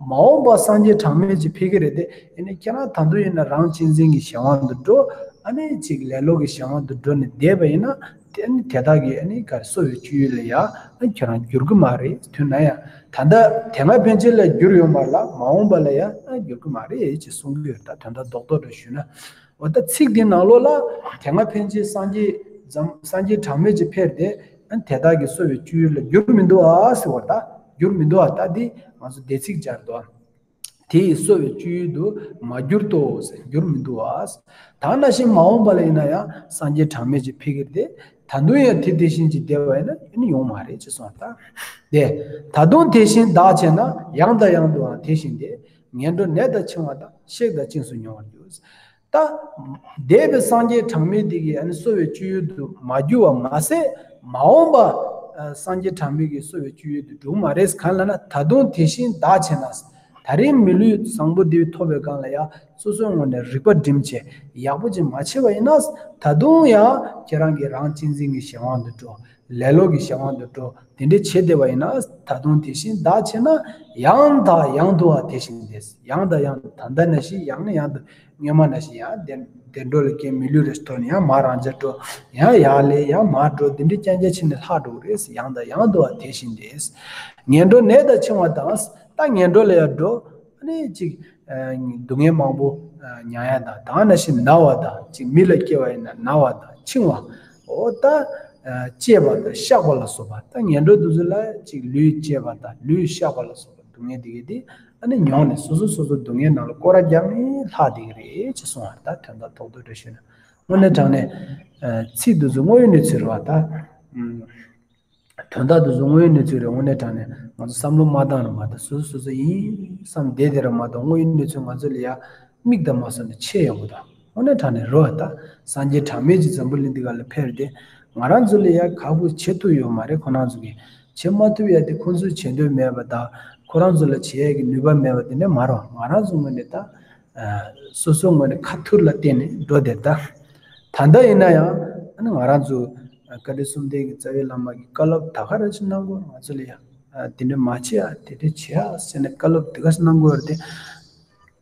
མ་འོངས་པ་སངས་རྒྱས་གྲངས་མེད་ཅིག་ཕེབས་ཀྱི་རེད་དེ། ཡིན་ནའི་ཁྱེད་རང་ད་དུང་ཡིན་ན་རང་གཅེས་འཛིན་གྱི་གཞན་དབང་དུ་འགྲོ། ཨ་ནི་ཅིག་ལེ་ལོ་གི་གཞན་དབང་དུ་འགྲོ་ནས་བསྡད་པ་ཡིན་ན། དེ་ནི་དེ་དག་གིས་ཨ་ནི་ག་རེ་གསོ་བའི་སྤྱོད་ཡུལ་ལ་ཡང་ཁྱེད་རང་འགྱུར་གི་མ་རེད། དུས་ན་ཡང་ད་ལྟ་དེ་སྔ་ཕན་ཆད་ལ་འགྱུར་ཡོད་མ་རེད་ལ། མ་འོངས་པ་ལ་ཡང་འགྱུར་གི་མ་རེད་ཅེས་གསུང་གི་ཡོད། ད་དོན་དག་རྡོག་རྡོག་འདྲ་ཞུས་ན། འོ་ད་ཚིག་འདི་ནང་ལོགས་ལ་དེ་སྔ་ཕན་ཆད་སངས་རྒྱས་འཛམ་སངས་རྒྱས་གྲངས་མེད་ཅིག་ཕེབས་ཏེ། ཨ་ནི་དེ་དག་གི་གསོ་བའི་སྤྱོད་ཡུལ་ལ་འགྱུར་མི་འདུག་ཨ་ཟེར་བ་ད། འགྱུར་མི་འདུག་ཨ། ད་འདི་ང་ཚོ་འདས་ཚིག་སྦྱར་འདུག་ཨ། དེ་ཡི་གསོ་བའི་སྤྱོད་ཡུལ་དུ་མ་གྱུར་ཏོ་ཟེར། འགྱུར་མི་འདུག་ཨ། ད་ནང་བཞིན་མ་འོངས་པ་ལ་ཡིན་ན་ཡང་སངས་རྒྱས་གྲངས་མེད་ཅིག་འཕེལ་གྱི་རེད་དེ། ད་དུང་ཡང་དེ་དེ་བཞིན་ཅིག་བསྡད་པ་ཡིན་ན་ཡང་ཡོང་མ་རེད་ཅེས་གསུངས་པ་ལྟར། དེ་ད་དུང་དེ་བཞིན་བདག་བྱས་ན་ཡང་དང་ཡང་དུའང་དེ་བཞིན་ཏེ། ངན་འགྲོ་ནད་དང་འཆིང་བ་དང་གཤེགས་དང་འཇིགས་སུ་མྱོང་བར་འགྱུར། ད་འདས་པའི་སངས་རྒྱས་གྲངས་མེད་དེ་གིས་ཨ་ནི་གསོ་བའི་སྤྱོད་ཡུལ་དུ་མ་གྱུར་བ་མ་ཟད། མ་འོངས་པ་ཨ་སངས་རྒྱས་གྲངས་མེད་ཀྱི་གསོ་བའི་སྤྱོད་ཡུལ་དུ་འགྲོ་གི་མ་རེད། གང་ལབ་ན་ད་དུང་དེ་བཞིན་བདག་བྱས་ན། ད་རིང་མི་ལུས་བཟང་པོ་འདི་ཐོབ་པའི་སྒང་ལ་ཡང་སོ་སོའི་ངོས་ནས་རིག་པ་བསྒྲིམས་བྱས་ཡག་པོ་ཅིག་མ་བྱས་པ་ཡིན་ན། ད་དུང་ཡང་ཁྱེད་རང་གི་རང་གཅེས་འཛིན་གྱི་གཞན་དབང་དུ་འགྲོ། ལེ་ལོ་གི་གཞན་དབང་དུ་འགྲོ། དེ་འདྲ་བྱེད་བསྡད་པ་ཡིན་ན། ད་དུང་དེ་བཞིན་བདག་བྱས་ན་ཡང་དང་ཡང་དུའང་དེ་བཞིན་ཏེ། ཡང་དང་ཡང་དུ། ད་ལྟ་ནང་བཞིན་ཡང་ནས་ཡང་དུ། སྔོན་མ་ནང་བཞིན་ཡང་བདེ་བདེ་འགྲོ་ལ་སྐྱེས། མི་ལུས་རེ་ཐོབ་ནས་ཡང་མར་རང་འཇགས་འགྲོ། ཡང་ཡར་ལས་ཡང་མར་འགྲོ། དེ་འདྲ་རྐྱང་རྐྱང་བྱས་ནས་ལྷག་འགྲོ་གི་རེད། ཡང་དང་ཡང་དུའང་དེ་བཞིན་ཏེ། ངན་འགྲོ་ནད་དང་འཆིང་བ་དང་། ད་ངན་འགྲོ་ལ་ཡང་འགྲོ། ཨ་ནི་ཅིག་ཨ་སྡུག་བསྔལ་མང་པོ་ཨ་མྱང་ཡ་དང་། ད་ནང་བཞིན་ན་བ་དང་། ཅིག་མི་ལ་སྐྱེ་བ་ཡིན་ན་ན་བ་དང་འཆིང་བ། འོ་ད་ཨ་བཅད་པ་དང་གཤགས་པ་ལ་སོགས་པ། ད་ངན་འགྲོ་དེ་ཚོ་ལ་ཅིག་ལུས་བཅད་པ་དང་ལུས་གཤགས་པ་ལ་སོགས་པ་སྡུག་བསྔལ་དེ་གས་དེ་ཨ་ནི་མྱོང་ནས་སོ་སོ་སོ་སོ་སྡུག་བསྔལ་ནང་ལ་སྐོར་ར་རྒྱབ་ནས་ལྷག་བསྡད་ཀྱི་རེད་ཅེས་གསུངས་པ། ད་དོན་དག་རྡོག་རྡོག་འདྲ་ཞུས་ན། དངོས་གནས་དྲང་གནས་ཨ་ཚིག་དེ་ཚོ་དངོས་ཡོད་གནས་ཚུལ་རེད་པ་ད། ཨུམ། དོན་དག་དེ་ཚོ་དངོས་ཡོད་གནས་ཚུལ་རེད། དངོས་གནས་དྲང་གནས་ང་ཚོ་བསམ་བློ་མ་བཏང་ར་མ་གཏོགས། སོ་སོ་སོ་སོ་ཡིན་བསམ་བསྡད་དེ་ར་མ་གཏོགས། དངོས་ཡོད་གནས་ཚུལ་ང་ཚོ་ལ་ཡ་མིག་དང་མ་སོང་ནས་ཆད་ཡོང་གི་འདུག། དངོས་གནས་དྲང་གནས་རེད་པ་ད། སངས་རྒྱས་གྲངས་མེད་ཅིག་འཛམ་བུ་གླིང་འདི་ག་ལ་ཕེབས་ཏེ། ང་རང་ཚོ་ལ་ཡ་ཁག་པོ་བྱེད་ཐུབ་ཡོད་མ་རེད། ཁོ་རང་ཚོ་གིས་བྱེད་མ་ཐུབ་ཡ་དེ་ཁོ་ཚོས་བྱེད་འདོད་མེད་པ་དང་། ཁོ་རང་ཚོ་ལ་བྱེད་ཡ་གི་ནུས་པ་མེད་པ་དེ་འདྲ་མ་རེད། ང་རང་ཚོ་ངོས་ནས་ད། ཨ་སོ་སོའི་ངོས་ནས་ཁ་ཐུར་ལ་བརྟེན་ནས་འགྲོ་བསྡད་ད། ད་ལྟ་ཡིན་ན་ཡང་ཨ་ནི་ང་རང་ཚོ་བཀའ་དྲིན་གསུམ་ལྡན་གྱི་རྩ་བའི་བླ་མ་གིས་བཀའ་སློབ་ད་ག་རང་ཅིག་གནང་དགོས། ང་ཚོ་ལ་ཡང་ཨ་དེ་འདྲ་མ་བྱེད་ཨ། དེ་འདྲ་བྱེད་ཨ་ཟེར་ནས་བཀའ་སློབ་དེ་ག་ཞིག་གནང་དགོས་རེད་དེ།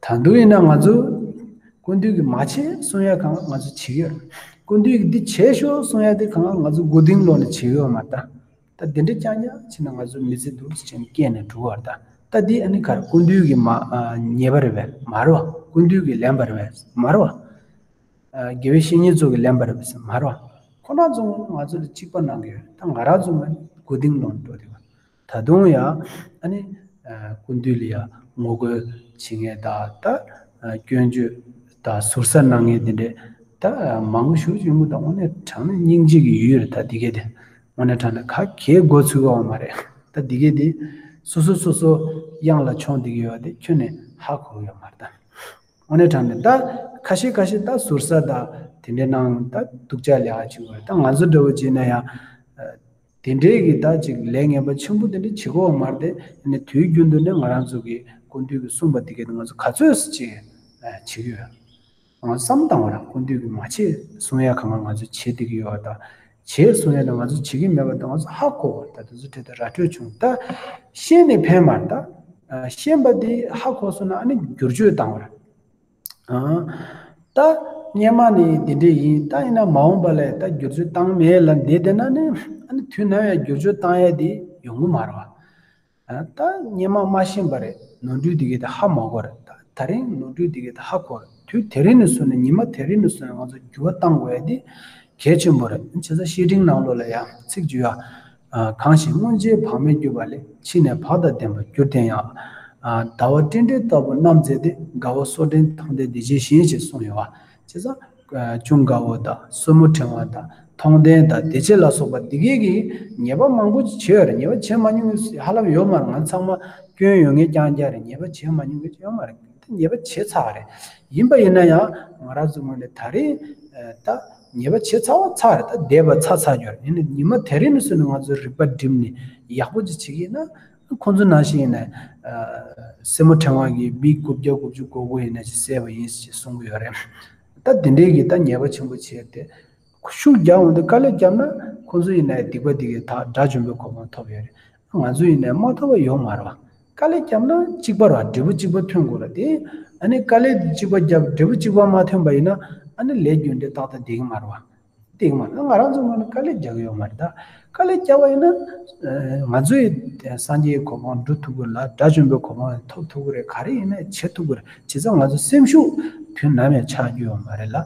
ད་དུང་ཡིན་ན་ང་ཚོ་སྐུ་མདུན་གྱིས་མ་བྱེད་གསུང་ཡ་གང་ང་ཚོ་བྱེད་ཀྱི་ཡོད་རེད། སྐུ་མདུན་གྱིས་འདི་བྱེད་ཤོག་གསུང་ཡ་དེ་གང་ང་ཚོ་མགོ་རྟིང་སློག་ནས་བྱེད་ཀྱི་ཡོད་མ་རེད་ད། ད་དེ་འདྲ་རྐྱང་རྐྱང་བྱས་ན་ང་ཚོ་མི་ཚེ་འདུག་ཟེར་བྱས་ནས་སྐྱེལ་ནས་འགྲོ་བར་ད། ད་འདི་ཨ་ནི་ག་རེ་སྐུ་མདུན་གྱི་མ་ཨ་ཉེས་པ་རེད་པས་མ་རེད་པ། སྐུ་མདུན་གྱིས་ལེན་པ་རེད་པས་མ་རེད་པ། ཨ་དགེ་བའི་བཤེས་གཉེན་ཚོ་གིས་ལེན་པ་རེད་པས་མ་རེད་པ། ཁོ་རང་ཚོ་ང་ཚོ་ལ་གཅིག་པ་གནང་གི་ཡོད། ད་ང་རང་ཚོ་ང་མགོ་རྟིང་སློག་ནས་འགྲོ་བསྡད་པ། ད་དུང་ཡང་ཨ་ནི་ཨ་སྐུ་མདུན་ལ་ཡང་ངོ་རྒོལ་བྱེད་མཁན་དང་། ད་ཨ་སྐྱོན་བརྗོད་དང་ཟུར་ཟ་གནང་མཁན་དེ་འདྲས་ད་མང་པོ་ཞེ་པོ་ཅིག་ཡོང་གི་འདུག། དངོས་གནས་དྲང་གནས་སྙིང་རྗེ་གི་ཡུལ་རེད་ད་འདི་གས་དེ། དངོས་གནས་དྲང་གནས་ག་གེ་མགོ་ཚོས་ཀྱི་ཡོད་མ་རེད་ད་འདི་གས་དེ། སོ་སོ་སོ་སོ་གཡང་ལ་མཆོངས་བསྡད་ཀྱི་ཡོད་དེ་ཁྱོན་ནས་ཧ་གོ་གི་ཡོད་མ་རེད་ད། དངོས་གནས་དྲང་གནས་ད་ཁ་ཤས་ཁ་ཤས་ད་ཟུར་ཟ་ད་དེ་འདྲས་གནང་ད་སྡུག་ཅག་ལས་ཀ་བྱེད་ཀྱི་ཡོད་རེད། ད་ང་ཚོ་འདྲ་བོ་བྱས་ན་ཡང་དེ་འདྲའི་གི་ད་ཅིག་ལས་ངན་པ་ཆེན་པོ་དེ་འདྲ་བྱེད་དགོས་པ་མ་རེད་དེ། ཨ་ནི་དུས་རྒྱུན་དུ་ནས་ང་རང་ཚོ་གི་སྐུ་མདུན་གྱིས་གསུངས་པ་དེ་གས་ང་ཚོ་ག་ཚོད་ཅིག་བྱེད་ཀྱི་ཡོད། ང་ཚོ་བསམ་བཏང་བ་ར་སྐུ་མདུན་གྱིས་མ་བྱེད་གསུང་ཡ་གང་ག་ང་ཚོ་བྱེད་བསྡད་ཀྱི་ཡོད་པ་དང་། བྱེད་གསུང་ཡ་དང་ང་ཚོ་བྱེད་ཀྱི་མེད་པ་དང་ང་ཚོ་ཧ་གོ་བ་ད་དེ་ཚོ་འཕྲལ་དུ་ར་སྤྲོད་བྱུང་ད། ཤེས་ནས་ཕན་མ་རེད་ད། ཤེས་པ་དེ་ཧ་གོ་སོང་ན་ཨ་ནི་བསྒྱུར་བཅོས་བཏང་བ་རེད། ཨ། ད་སྔོན་མ་ནས་འདི་འདྲས་ཡིན། ད་ཡིན་ན་མ་འོངས་པ་ལ་ད་བསྒྱུར་བཅོས་བཏང་མེད་ལབ་བསྡད་བསྡད་ན་ནི་ཨ་ནི་དུས་ནམ་ཡང་བསྒྱུར་བཅོས་བཏང་ཡ་དེ་ཡོང་གི་མ་རེད་པ། ཨ། ད་སྔོན་མ་མ་ཤེས་པ་རེད། ནོར་འཁྲུལ་དེ་གས་ད་ཧ་མ་གོ་རེད། ད་ད་རིང་ནོར་འཁྲུལ་དེ་གས་ད་ཧ་གོ་རེད། དུས་དེ་རིང་ནས་བཟུང་ནས་ཉི་མ་དེ་རིང་ནས་བཟུང་ནས་ང་ཚོ་འགྱུར་བ་གཏང་དགོས་ཡ་དེ་གལ་ཆེན་པོ་རེད། བྱས་ཙང་བཤེས་སྤྲིང་ནང་ལོགས་ལ་ཡང་ཚིག་བརྗོད་ཡ། ཨ། གང་ཞིག་སྔོན་ཆད་བག་མེད་གྱུར་པ་ལས། ཕྱིས་ནས་བག་དང་ལྡན་པར་གྱུར་ཏེ་ཡང་། ཨ། ཟླ་བ་སྤྲིན་བྲལ་ལྟ་བུར་རྣམ་མཛེས་ཏེ། དགའ་བ་སོར་ལྡན་མཐོང་ལྡན་བདེ་བྱེད་བཞིན། ཞེས་གསུངས་ཡོད་པ། བྱས་ཙང་། ཨ། ཅུང་དགའ་བོ་དང་སོར་མོ་ཕྲེང་བ་དང་མཐོང་ལྡན་དང་བདེ་བྱེད་ལ་སོགས་པ་འདི་གས་ཀྱིitས་ཉེས་པ་མང་པོ་ཅིག་བྱས་ཡོད་རེད། ཉེས་པ་བྱེད་མ་མྱོང་མཁན་ཧ་ལམ་ཡོད་མ་རེད། ང་ཚང་མ་སྐྱོན་ཡོད་མཁན་རྐྱང་རྐྱང་རེད། ཉེས་པ་བྱེད་མ་མྱོང་མཁན་ཅིག་ཡོད་མ་རེད། དེ་ཉེས་པ་བྱས་ཚར་བ་རེད། ཡིན་པ་ཡིན་ན་ཡང་ང་རང་ཚོའི་ངོས་ནས་ད་རེས་ད་ཉེས་པ་བྱས་ཚར་བ་ཚར་རེད། ད་འདས་པ་ཚར་ཚར་ཡོད་རེད། ཡིན་ནའི་ཉི་མ་དེ་རིང་ནས་བཟུང་ནས་ང་ཚོས་རིག་པ་བསྒྲིམས་ནས་ཡག་པོ་ཅིག་བྱེད་ཀྱི་ཡིན་ན། ཁོང་ཚོ་ནང་བཞིན་ཡིན་ན་སེར་མོ་ཕྲེང་བ་གིས་མི་དགུ་བརྒྱ་དགུ་བཅུ་གོ་དགུ་ཡིན་ན་ཅིག་བསད་པ་ཡིན་ཞེས་གསུང་གི་ཡོད་རེད། ད་དེ་འདྲའི་གི་ད་ཉེས་པ་ཆེན་པོ་བྱས་ཏེ་ཤུགས་རྒྱག་འོང་དུས་དཀའ་ལས་བརྒྱབ་ན་ཁོང་ཚོ་ཡིན་ན་སྡིག་པ་འདི་གི་ད་དགྲ་བཅོམ་པའི་གོ་འཕང་ཐོབ་ཡོད་རེད། ང་ཚོ་ཡིན་ནའི་མ་ཐོབ་པ་ཡོད་མ་རེད་པ། དཀའ་ལས་བརྒྱབ་ན་གཅིག་པ་རེད་པ། འབྲས་བུ་གཅིག་པ་ཐོན་དགོས་རེད་དེ། ཨ་ནི་དཀའ་ལས་འདི་གཅིག་པ་བརྒྱབ་འབྲས་བུ་གཅིག་པ་མ་ཐོན་པ་ཡིན་ན་ཨ་ནི་ལས་རྒྱུ་འབྲས་ཏག་ཏག་བསྡད་ཀྱི་མ་རེད་པ། བསྡད་ཀྱི་མ་རེད། ང་རང་ཚོ་ངོས་ནས་དཀའ་ལས་རྒྱག་གི་ཡོད་མ་རེད་ད། དཀའ་ལས་བརྒྱབ་པ་ཡིན་ན་ཨ་ང་ཚོ་ཡི་སངས་རྒྱས་ཀྱི་གོ་འཕང་འགྲུབ་ཐུབ་ཀྱི་རེད་ལ། དགྲ་བཅོམ་པའི་གོ་འཕང་ཐོབ་ཐུབ་ཀྱི་རེད། ག་རེ་ཡིན་ན་བྱེད་ཐུབ་ཀྱི་རེད། བྱས་ཙང་ང་ཚོ་སེམས་ཤུགས་དུས་ནམ་ཡང་ཆག་རྒྱུ་ཡོད་མ་རེད་ལ།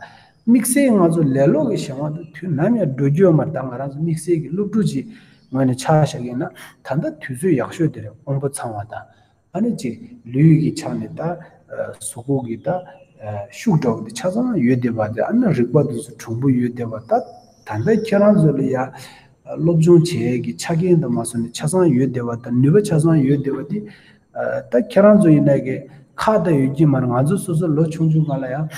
དམིགས་བསལ་ང་ཚོ་ལེ་ལོ་གི་གཞན་དབང་དུ་དུས་ནམ་ཡང་འགྲོ་རྒྱུ་ཡོད་མ་རེད། ད་ང་རང་ཚོ་དམིགས་བསལ་གྱི་སློབ་ཕྲུག་ཅིག་ངོས་ནས་ཆ་བཞག་གི་ཡིན་ན། ད་ལྟ་དུས་ཚོད་ཡག་ཤོས་དེ་རེད། དབང་པོ་ཚང་བ་དང་། ཨ་ནི་ཅིག་ལུས་ཀྱི་ཆ་ནས་ད་གཟུགས་པོ་གི་ད་ཤུགས་འདྲ་བོ་དེ་ཆ་ཚང་ཡོད་བསྡད་པ་དེ། ཨ་ནི་རིག་པ་དེ་ཚོ་གྲུང་པོ་ཡོད་བསྡད་པ། ད་ད་ལྟ་ཁྱེད་རང་ཚོ་ལ་ཡ་སློབ་སྦྱོང་བྱེད་ཡས་ཀྱི་ཆ་རྐྱེན་དུ་མ་སོང་ནས་ཆ་ཚང་ཡོད་བསྡད་པ་དང་ནུས་པ་ཆ་ཚང་ཡོད་བསྡད་པ་དེ། ད་ཁྱེད་རང་ཚོ་ཡིན་ན་གི་ཁག་ད་ཡོད་ཀྱི་མ་རེད། ང་ཚོ་སོ་སོ་ལོ་ཆུང་ཆུང་སྒང་ལ་ཡང་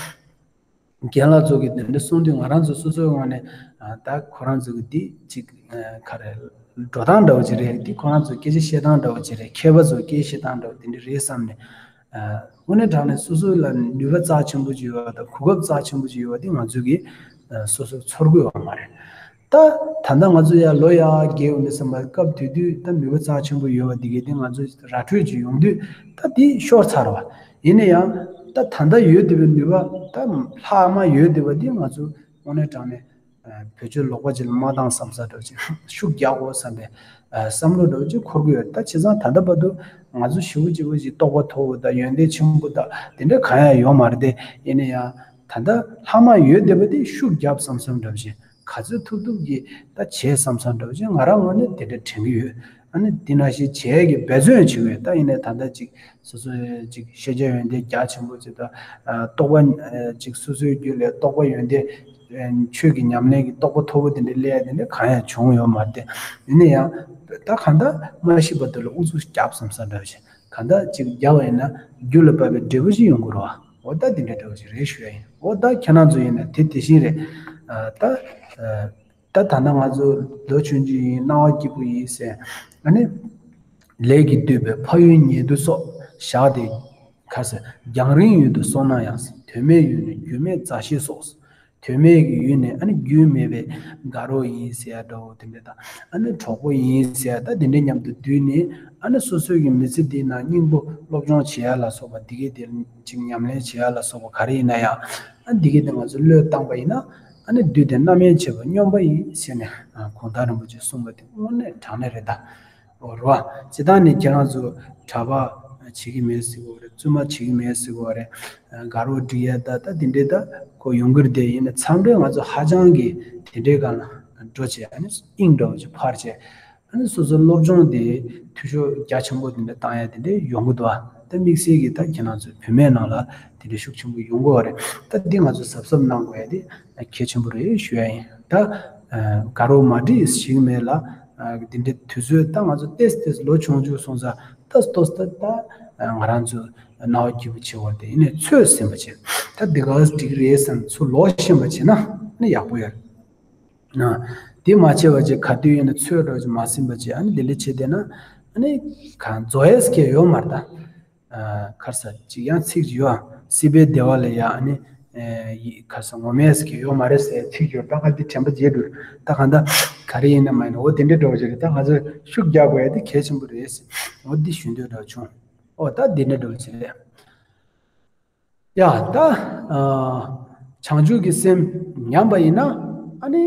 རྒན་ལགས་ཚོ་གིས་དེ་འདྲ་གསུང་དུས། ང་རང་ཚོ་སོ་སོའི་ངོས་ནས་ད་ཁོ་རང་ཚོ་གི་འདི་ཅིག་ག་རེ་འགྲོ་སྟངས་འདྲ་བོ་ཅིག་རེད། འདི་ཁོ་རང་ཚོ་སྐད་ཆ་བཤད་སྟངས་འདྲ་བོ་ཅིག་རེད། མཁས་པ་ཚོ་སྐད་བཤད་སྟངས་འདྲ་བོ་དེ་འདྲ་རེད་བསམ་ནས། དངོས་གནས་དྲང་གནས་སོ་སོ་ལ་ནུས་པ་རྩ་ཆེན་པོ་ཅིག་ཡོད་པ་དང་གོ་སྐབས་རྩ་ཆེན་པོ་ཅིག་ཡོད་པ་དེ་ང་ཚོ་གིས་སོ་སོ་ཚོར་གི་ཡོད་མ་རེད། ད་ད་ལྟ་ང་ཚོ་ཡར་ལོ་ཡར་རྒས་འོང་དུས་ཙམ་པ། སྐབས་དེ་དུས་ད་ནུས་པ་རྩ་ཆེན་པོ་ཡོད་པ་དེ་གས་དེ་ང་ཚོ་ར་འཕྲོད་ཅིག་ཡོང་དུས་ད་དེ་ཤོར་ཚར་བ། ཡིན་ན་ཡང་ད་ད་ལྟ་ཡོད་བསྡད་པའི་ནུས་པ་ད་ལྷག་མ་ཡོད་བསྡད་པ་དེ་ང་ཚོ་དངོས་གནས་དྲང་གནས་བེད་སྤྱོད་ལོག་པ་ཅིག་ལ་མ་བཏང་བསམ་ས་འདྲ་བོ་ཅིག་ཤུགས་རྒྱག་དགོས་བསམ་པའི་བསམ་བློ་འདྲ་བོ་ཅིག་འཁོར་གི་ཡོད། ད་བྱས་ཙང་ད་ལྟ་བར་དུ་ང་ཚོ་ཞེ་པོ་ཅིག་པོ་ཅིག་རྟོགས་པ་མཐོ་པོ་དང་ཡོན་ཏན་ཆེན་པོ་དང་དེ་འདྲ་གང་ཡང་ཡོད་མ་རེད་དེ། ཡིན་ན་ཡང་ད་ལྟ་ལྷག་མ་ཡོད་བསྡད་པ་དེ་ཤུགས་རྒྱབ་བསམ་བསམ་འདྲ་བོ་ཅིག་ག་ཚོད་ཐུབ་ཐུབ་ཀྱིས་ད་བྱེད་བསམ་བསམ་འདྲ་བོ་ཅིག་ང་རང་ངོས་ནས་དེ་འདྲ་དྲན་གྱི་ཡོད། ཨ་ནི་དེ་ནང་བཞིན་བྱེད་ཀྱི་འབད་བརྩོན་བྱེད་ཀྱི་ཡོད། ད་ཡིན་ནའི་ད་ལྟ་ཅིག་སོ་སོའི་ཅིག་ཤེས་བྱ་ཡོན་ཏན་རྒྱ་ཆེན་པོ་ཅིག་དང་། རྟོགས་པ་ཅིག་སོ་སོའི་རྒྱུད་ལ་རྟོགས་པ་ཡོན་ཏན། ཆོས་ཀྱི་ཉམས་ལེན་གྱི་རྟོགས་པ་མཐོ་པོ་དེ་འདྲ་སླེབས་ཡ་དེ་འདྲ་གང་ཡང་བྱུང་ཡོད་མ་རེད་དེ། ཡིན་ན་ཡང་ད་གང་ལྟར་མ་ཤི་བར་དུ་ལ་ཨུ་ཚུགས་རྒྱབ་བསམ་བསམ་འདྲ་བོ་ཅིག་གང་ལྟར་ཅིག་རྒྱབ་པ་ཡིན་ན་རྒྱུ་ལ་བབས་པའི་འབྲས་བུ་ཞིག་ཡོང་གི་རེད་བ། འོ་ད་དེ་འདྲ་འདྲ་བོ་ཞིག་རེད་ཞུ་ཡ་ཡིན། འོ་ད་ཁྱེད་རང་ཚོ་ཡིན་ན་དེ་དེ་བཞིན་རེད། ད་ད་ད་ལྟ་ང་ཚོ་ལོ་ཆུང་ཆུང་ཡིན། སྣང་བ་སྐྱིད་པོ་ཡིན་ཟེར། ཨ་ནི་ལས་ཀྱིས་བསྡུས་པའི་ཕ་ཡུལ་ཉེ་དུ་སོགས། བཞག་སྟེ་ག་རེ་ཟེར། རྒྱང་རིང་ཡུལ་དུ་སོང་ན་ཡང་། དོན་མེད་ཡུལ་ནི་རྒྱུས་མེད་མཛའ་བཤེས་སོགས། དོན་མེད་ཀྱི་ཡུལ་ནི་ཨ་ནི་རྒྱུས་མེད་པའི་དགའ་རོགས་ཡིན་ཟེར་ཡ་འདྲ་བོ་དེ་འདྲ་དང་། ཨ་ནི་གྲོགས་པོ་ཡིན་ཟེར་ཡ་ད་དེ་འདྲ་མཉམ་དུ་བསྡུས་ནས། ཨ་ནི་སོ་སོའི་གི་མི་ཚེ་འདིའི་ནང་སྙིང་པོ་སློབ་སྦྱོང་བྱེད་ཡ་ལ་སོགས་པ་འདི་གས་དེ་ཅིག་ཉམས་ལེན་བྱེད་ཡ་ལ་སོགས་པ་ག་རེ་ཡིན་ན་ཡང་། ཨ་འདི་གས་དེ་ང་ཚོ་བློས་བཏང་པ་ཡིན་ན། ཨ་ནི་དུས་དེ་རྣམ་གཡེང་བྱེད་པ་སྨྱོན་པ་ཡིན་ཟེར་ནས་གུང་ཐང་རིན་པོ་ཆེས་གསུངས་པ་དེ་དངོས་གནས་དྲང་གནས་རེད་ད། འོ་རེད་བ། སྤྱིར་བཏང་ནས་ཁྱེད་རང་ཚོ་གྲྭ་པ་བྱེད་ཀྱི་མེད་ཟེར་གོ་རེད། བཙུན་མ་བྱེད་ཀྱི་མེད་ཟེར་གོ་རེད། དགའ་རོགས་སྒྲིག་ཡ་ད་ད་དེ་འདྲས་ད་ཁོ་ཡོང་གི་རེད་དེ། ཡིན་ན་མཚམས་རེ་ང་ཚོ་ཧ་ཅང་གི་དེ་འདྲའི་སྒང་ལ་འགྲོ་བྱས། ཨ་ནི་དབྱིངས་འདྲ་བོ་ཅིག་འཕར་བྱས། ཨ་ནི་སོ་སོའི་སློབ་སྦྱོང་དེ་འཐུས་ཤོར་རྒྱ་ཆེན་པོ་དེ་འདྲ་བཏང་ཡ་དེ་འདྲ་ཡོང་གི་འདུག་ཨ། ད་དམིགས་བསལ་གྱིས་ད་ཁྱེད་རང་ཚོ་བུད་མེད་ནང་ལ་དེ་འདྲ་ཤུགས་ཆེན་པོ་ཡོང་གི་ཡོད་རེད། ད་འདི་ང་ཚོ་གཟབ་གཟབ་གནང་དགོས་ཡ་དེ་གལ་ཆེན་པོ་རེད་ཞུ་ཡ་ཡིན། ད་དགའ་རོགས་མ་སྒྲིག་ཞིག་མེད་ལ། འདི་འདྲའི་དུས་ཚོད་ད་ང་ཚོ་ཏེས་ཏེས་ལོ་ཆུང་ཆུང་སོང་ཙང་ད་ཏོག་ཙམ་ད་ང་རང་ཚོ་སྣང་བ་སྐྱིད་པོ་བྱེད་དགོས་རེད་དེ། ཡིན་ནའི་ཚོད་ཟིན་པ་བྱེད། ད་འདི་ག་སྒྲིག་རེད་བསམ་ཚུར་ལོག་ཤེས་པ་བྱེད་ན་ནི་ཡག་པོ་ཡོད། ན། དེ་མ་བྱས་པ་བྱས་ག་དུས་ཡིན་ན་ཚོད་འགྲོ་ཅིག་མ་ཟིན་པ་བྱས། ཨ་ནི་དེ་འདྲ་བྱས་བསྡད་ན་ཨ་ནི་གང་རྫོགས་ཡས་ཀྱི་ཡོད་མ་རེད་ད། ཨ་ག་རེ་ཟེར་ཅིག་ཡང་ཚིག་ཅིག་ཡོད་ཨ། སྲིད་པའི་བདེ་བ་ལ་ཡ་ཨ་ནི་ཡི་ག་རེ་ཟེར་ངོམས་ཡས་ཀྱི་ཡོད་མ་རེད་ཟེར་ཚིག་ཡོད། ད་ག་འདི་དྲན་པ་བརྗེད་འགྲོ། ད་གང་ལྟར་ག་རེ་ཡིན་ན་མ་ཡིན་ན་འོ་དེ་འདྲ་འདྲ་བོ་ཅིག་རེད། ད་ང་ཚོས་ཤུགས་རྒྱག་དགོས་ཡ་དེ་གལ་ཆེན་པོ་རེད་ཟེར། འོ་འདི་ཞུ་འདོད་འདྲ་བོ་བྱུང་། འོ་ད་འདི་འདྲ་འདྲ་བོ་ཅིག་རེད། ཡ་ད། ཨ་བྱང་ཆུབ་ཀྱི་སེམས་ཉམས་པ་ཡིན་ན་ཨ་ནི་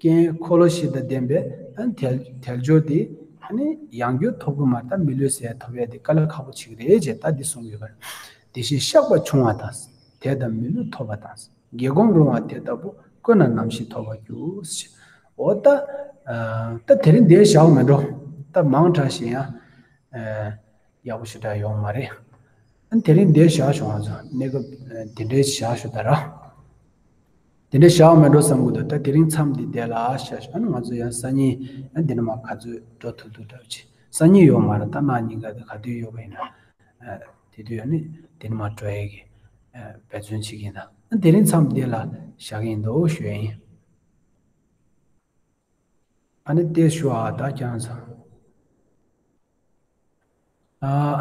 རྐྱེན་འཁོར་ལོ་བཞི་དང་ལྡན་པའི་ཨ་ནི་དལ་དལ་འབྱོར་དེ་ཨ་ནི་ཡང་བསྐྱར་ཐོབ་ཀྱི་མ་རེད། ད་མི་ལུས་ཟེར་ཐོབ་ཡས་དེ་དཀའ་ལས་ཁག་པོ་ཆགས་ཀྱི་རེད་ཅེས་ད་འདི་གསུངས་ཡོད་པ་རེད། དེ་བཞིན་བཤགས་པ་ཆུང་བ་དང་། དད་དང་མི་ལུས་ཐོབ་པ་དང་། དགེ་སྒོམ་རུང་བ་དེ་ལྟ་བུ། དཀོན་ན་ནམ་ཞིག་ཐོབ་པར་འགྱུར། འོ་ད། ཨ་ད་དེ་རིང་འདིར་བཞག་མེད་འགྲོ། ད་མང་དྲགས་ཤིག་ཡང་། ཨ། ཡག་པོ་ཞེ་དྲག་ཡོང་མ་རེད། ཨ་ནི་དེ་རིང་འདིར་བཞག་ཞོག་ང་ཚོ་གནས་སྐབས་དེ་འདྲའི་བཞག་ཞོག་ད་ར། དེ་འདྲའི་བཞག་མེད་འགྲོ་བསམ་གྱི་འདུག་ད་དེ་རིང་མཚམས་འདི་དེ་ལ་བཞག་ཞོག་ཨ་ནི་ང་ཚོ་ཡང་སང་ཉིན་ཨ་འདི་ནས་མར་ག་ཚོད་འགྲོ་ཐུབ་ཐུབ་འདྲ་བྱེད། སང་ཉིན་ཡོད་མ་རེད། ད་གནངས་ཉིན་ག་དུས་ག་དུས་ཡོད་པ་ཡིན་ན། ཨ་དེ་དུས་ཡང་ནི་དེ་ནས་མར་འགྲོ་ཡས་ཀྱི་ཨ་འབད་བརྩོན་བྱེད་ཀྱི་ཡིན། ད་ཨ་དེ་རིང་མཚམས་འདི་ལ་བཞག་གི་ཡིན་འདུག་ཞུ་ཡས་ཡིན། ཨ་ནི་ཏེ་ཞུ་ཨ་ད་ཁྱེད་རང་ཚོ།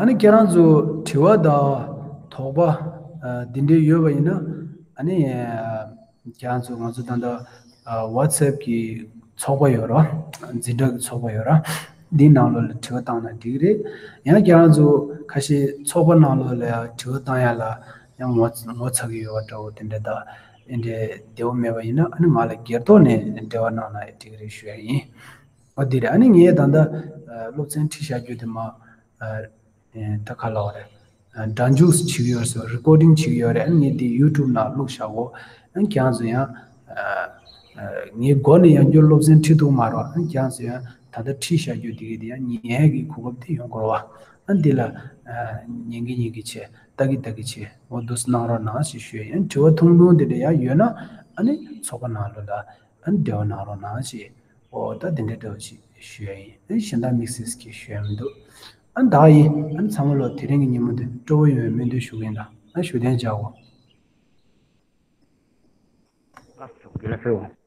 ཨ་ནི་ཁྱེད་རང་ཚོ་དྲི་བ་དང་དོགས་པ་ཨ་འདི་འདྲའི་ཡོད་པ་ཡིན་ན། ཨ་ནི་ཁྱེད་རང་ཚོ་ང་ཚོ་ད་ལྟ་ཨ་ཝ་ཚེབ་ཀྱི་ཚོགས་པ་ཡོད་ར། འཛིན་གྲྭ་གི་ཚོགས་པ་ཡོད་ར། འདིའི་ནང་ལོགས་ལ་དྲི་བ་བཏང་ན་འགྲིག་གི་རེད། ཡང་ཁྱེད་རང་ཚོ་ཁ་ཤས་ཚོགས་པ་ནང་ལོགས་ལ་དྲི་བ་བཏང་ཡ་ལ་ཡང་ངོ་ཚ་ངོ་ཚ་གི་ཡོད་པ་འདྲ་བོ་དེ་འདྲ་ད་དེ་འདྲའི་བདེ་བོ་མེད་པ་ཡིན་ན། ཨ་ནི་ང་ལ་སྒེར་ཐོག་ནས་འབྲེལ་བ་གནང་ན་འགྲིག་གི་རེད་ཞུ་ཡ་ཡིན། འོ་དེ་རེད། ཨ་ནི་ངས་ད་ལྟ་སློབ་ཚན་ཁྲིད་བཞག་རྒྱུ་དེ་མ་ད་ག་ལབ་དགོས་རེད། སྒྲ་འཇུག་བྱེད་ཀྱི་ཡོད་རེད་ཟེར། རི་ཀོར་ཌིང་བྱེད་ཀྱི་ཡོད་རེད། ཨ་ནི་ངས་དེ་ཡུ་ཊུབ་ནང་བླུགས་བཞག་གོ། ཨ་ནི་ཁྱེད་རང་ཚོ་ཡང་ངའི་མགོ་ནས་ཡང་བསྐྱར་སློབ་ཚན་ཁྲིད་ཐུབ་མ་རེད། ཨ་ནི་ཁྱེད་རང་ཚོ་ཡང་ད་ལྟ་ཁྲིད་བཞག་རྒྱུ་དེ་གི་དེ་ཡང་ཉན་ཡག་གི་གོ་སྐབས་དེ་ཡོང་དགོས་རེད་བ། ཨ་ནི་འདི་ལ་ཉན་གི་ཉན་གི་བྱས། ལྟ་གི་ལྟ་གི་བྱས། འོ་འདུག་སེ་གནང་རོགས་གནང་ཞེས་ཞུ་ཡ་ཡིན། དྲི་བ་ཐུང་ཐུང་དེ་འདྲ་ཡང་ཡོད་ན་ཨ་ནི་ཚོགས་པ་ནང་ལོགས་ལ་ཨ་ནི་འབྲེལ་བ་གནང་རོགས་གནང་ཞེས། འོ་ད་དེ་འདྲ་འདྲ་བོ་ཞིག་ཞུ་ཡ་ཡིན། ཨ་ནི་གཞན་དག་དམིགས་བསལ་གྱི་ཞུ་ཡ་མི་འདུག་ཨ་ནི་ད་ཡིན། ཨ་ནི་ཚང་མ་ལོ་དེ་རིང་གི་ཉིན་མོ་འདི་སྤྲོ་བོ་ཡོང་བའི་སྨོན་འདུན་ཞུ་གི་ཡིན་ད། ཨ་ནི་བཞུགས་གདན་འཇགས་གོ། ལགས་སོ། དགེ་ལེགས་ཟེར་བ།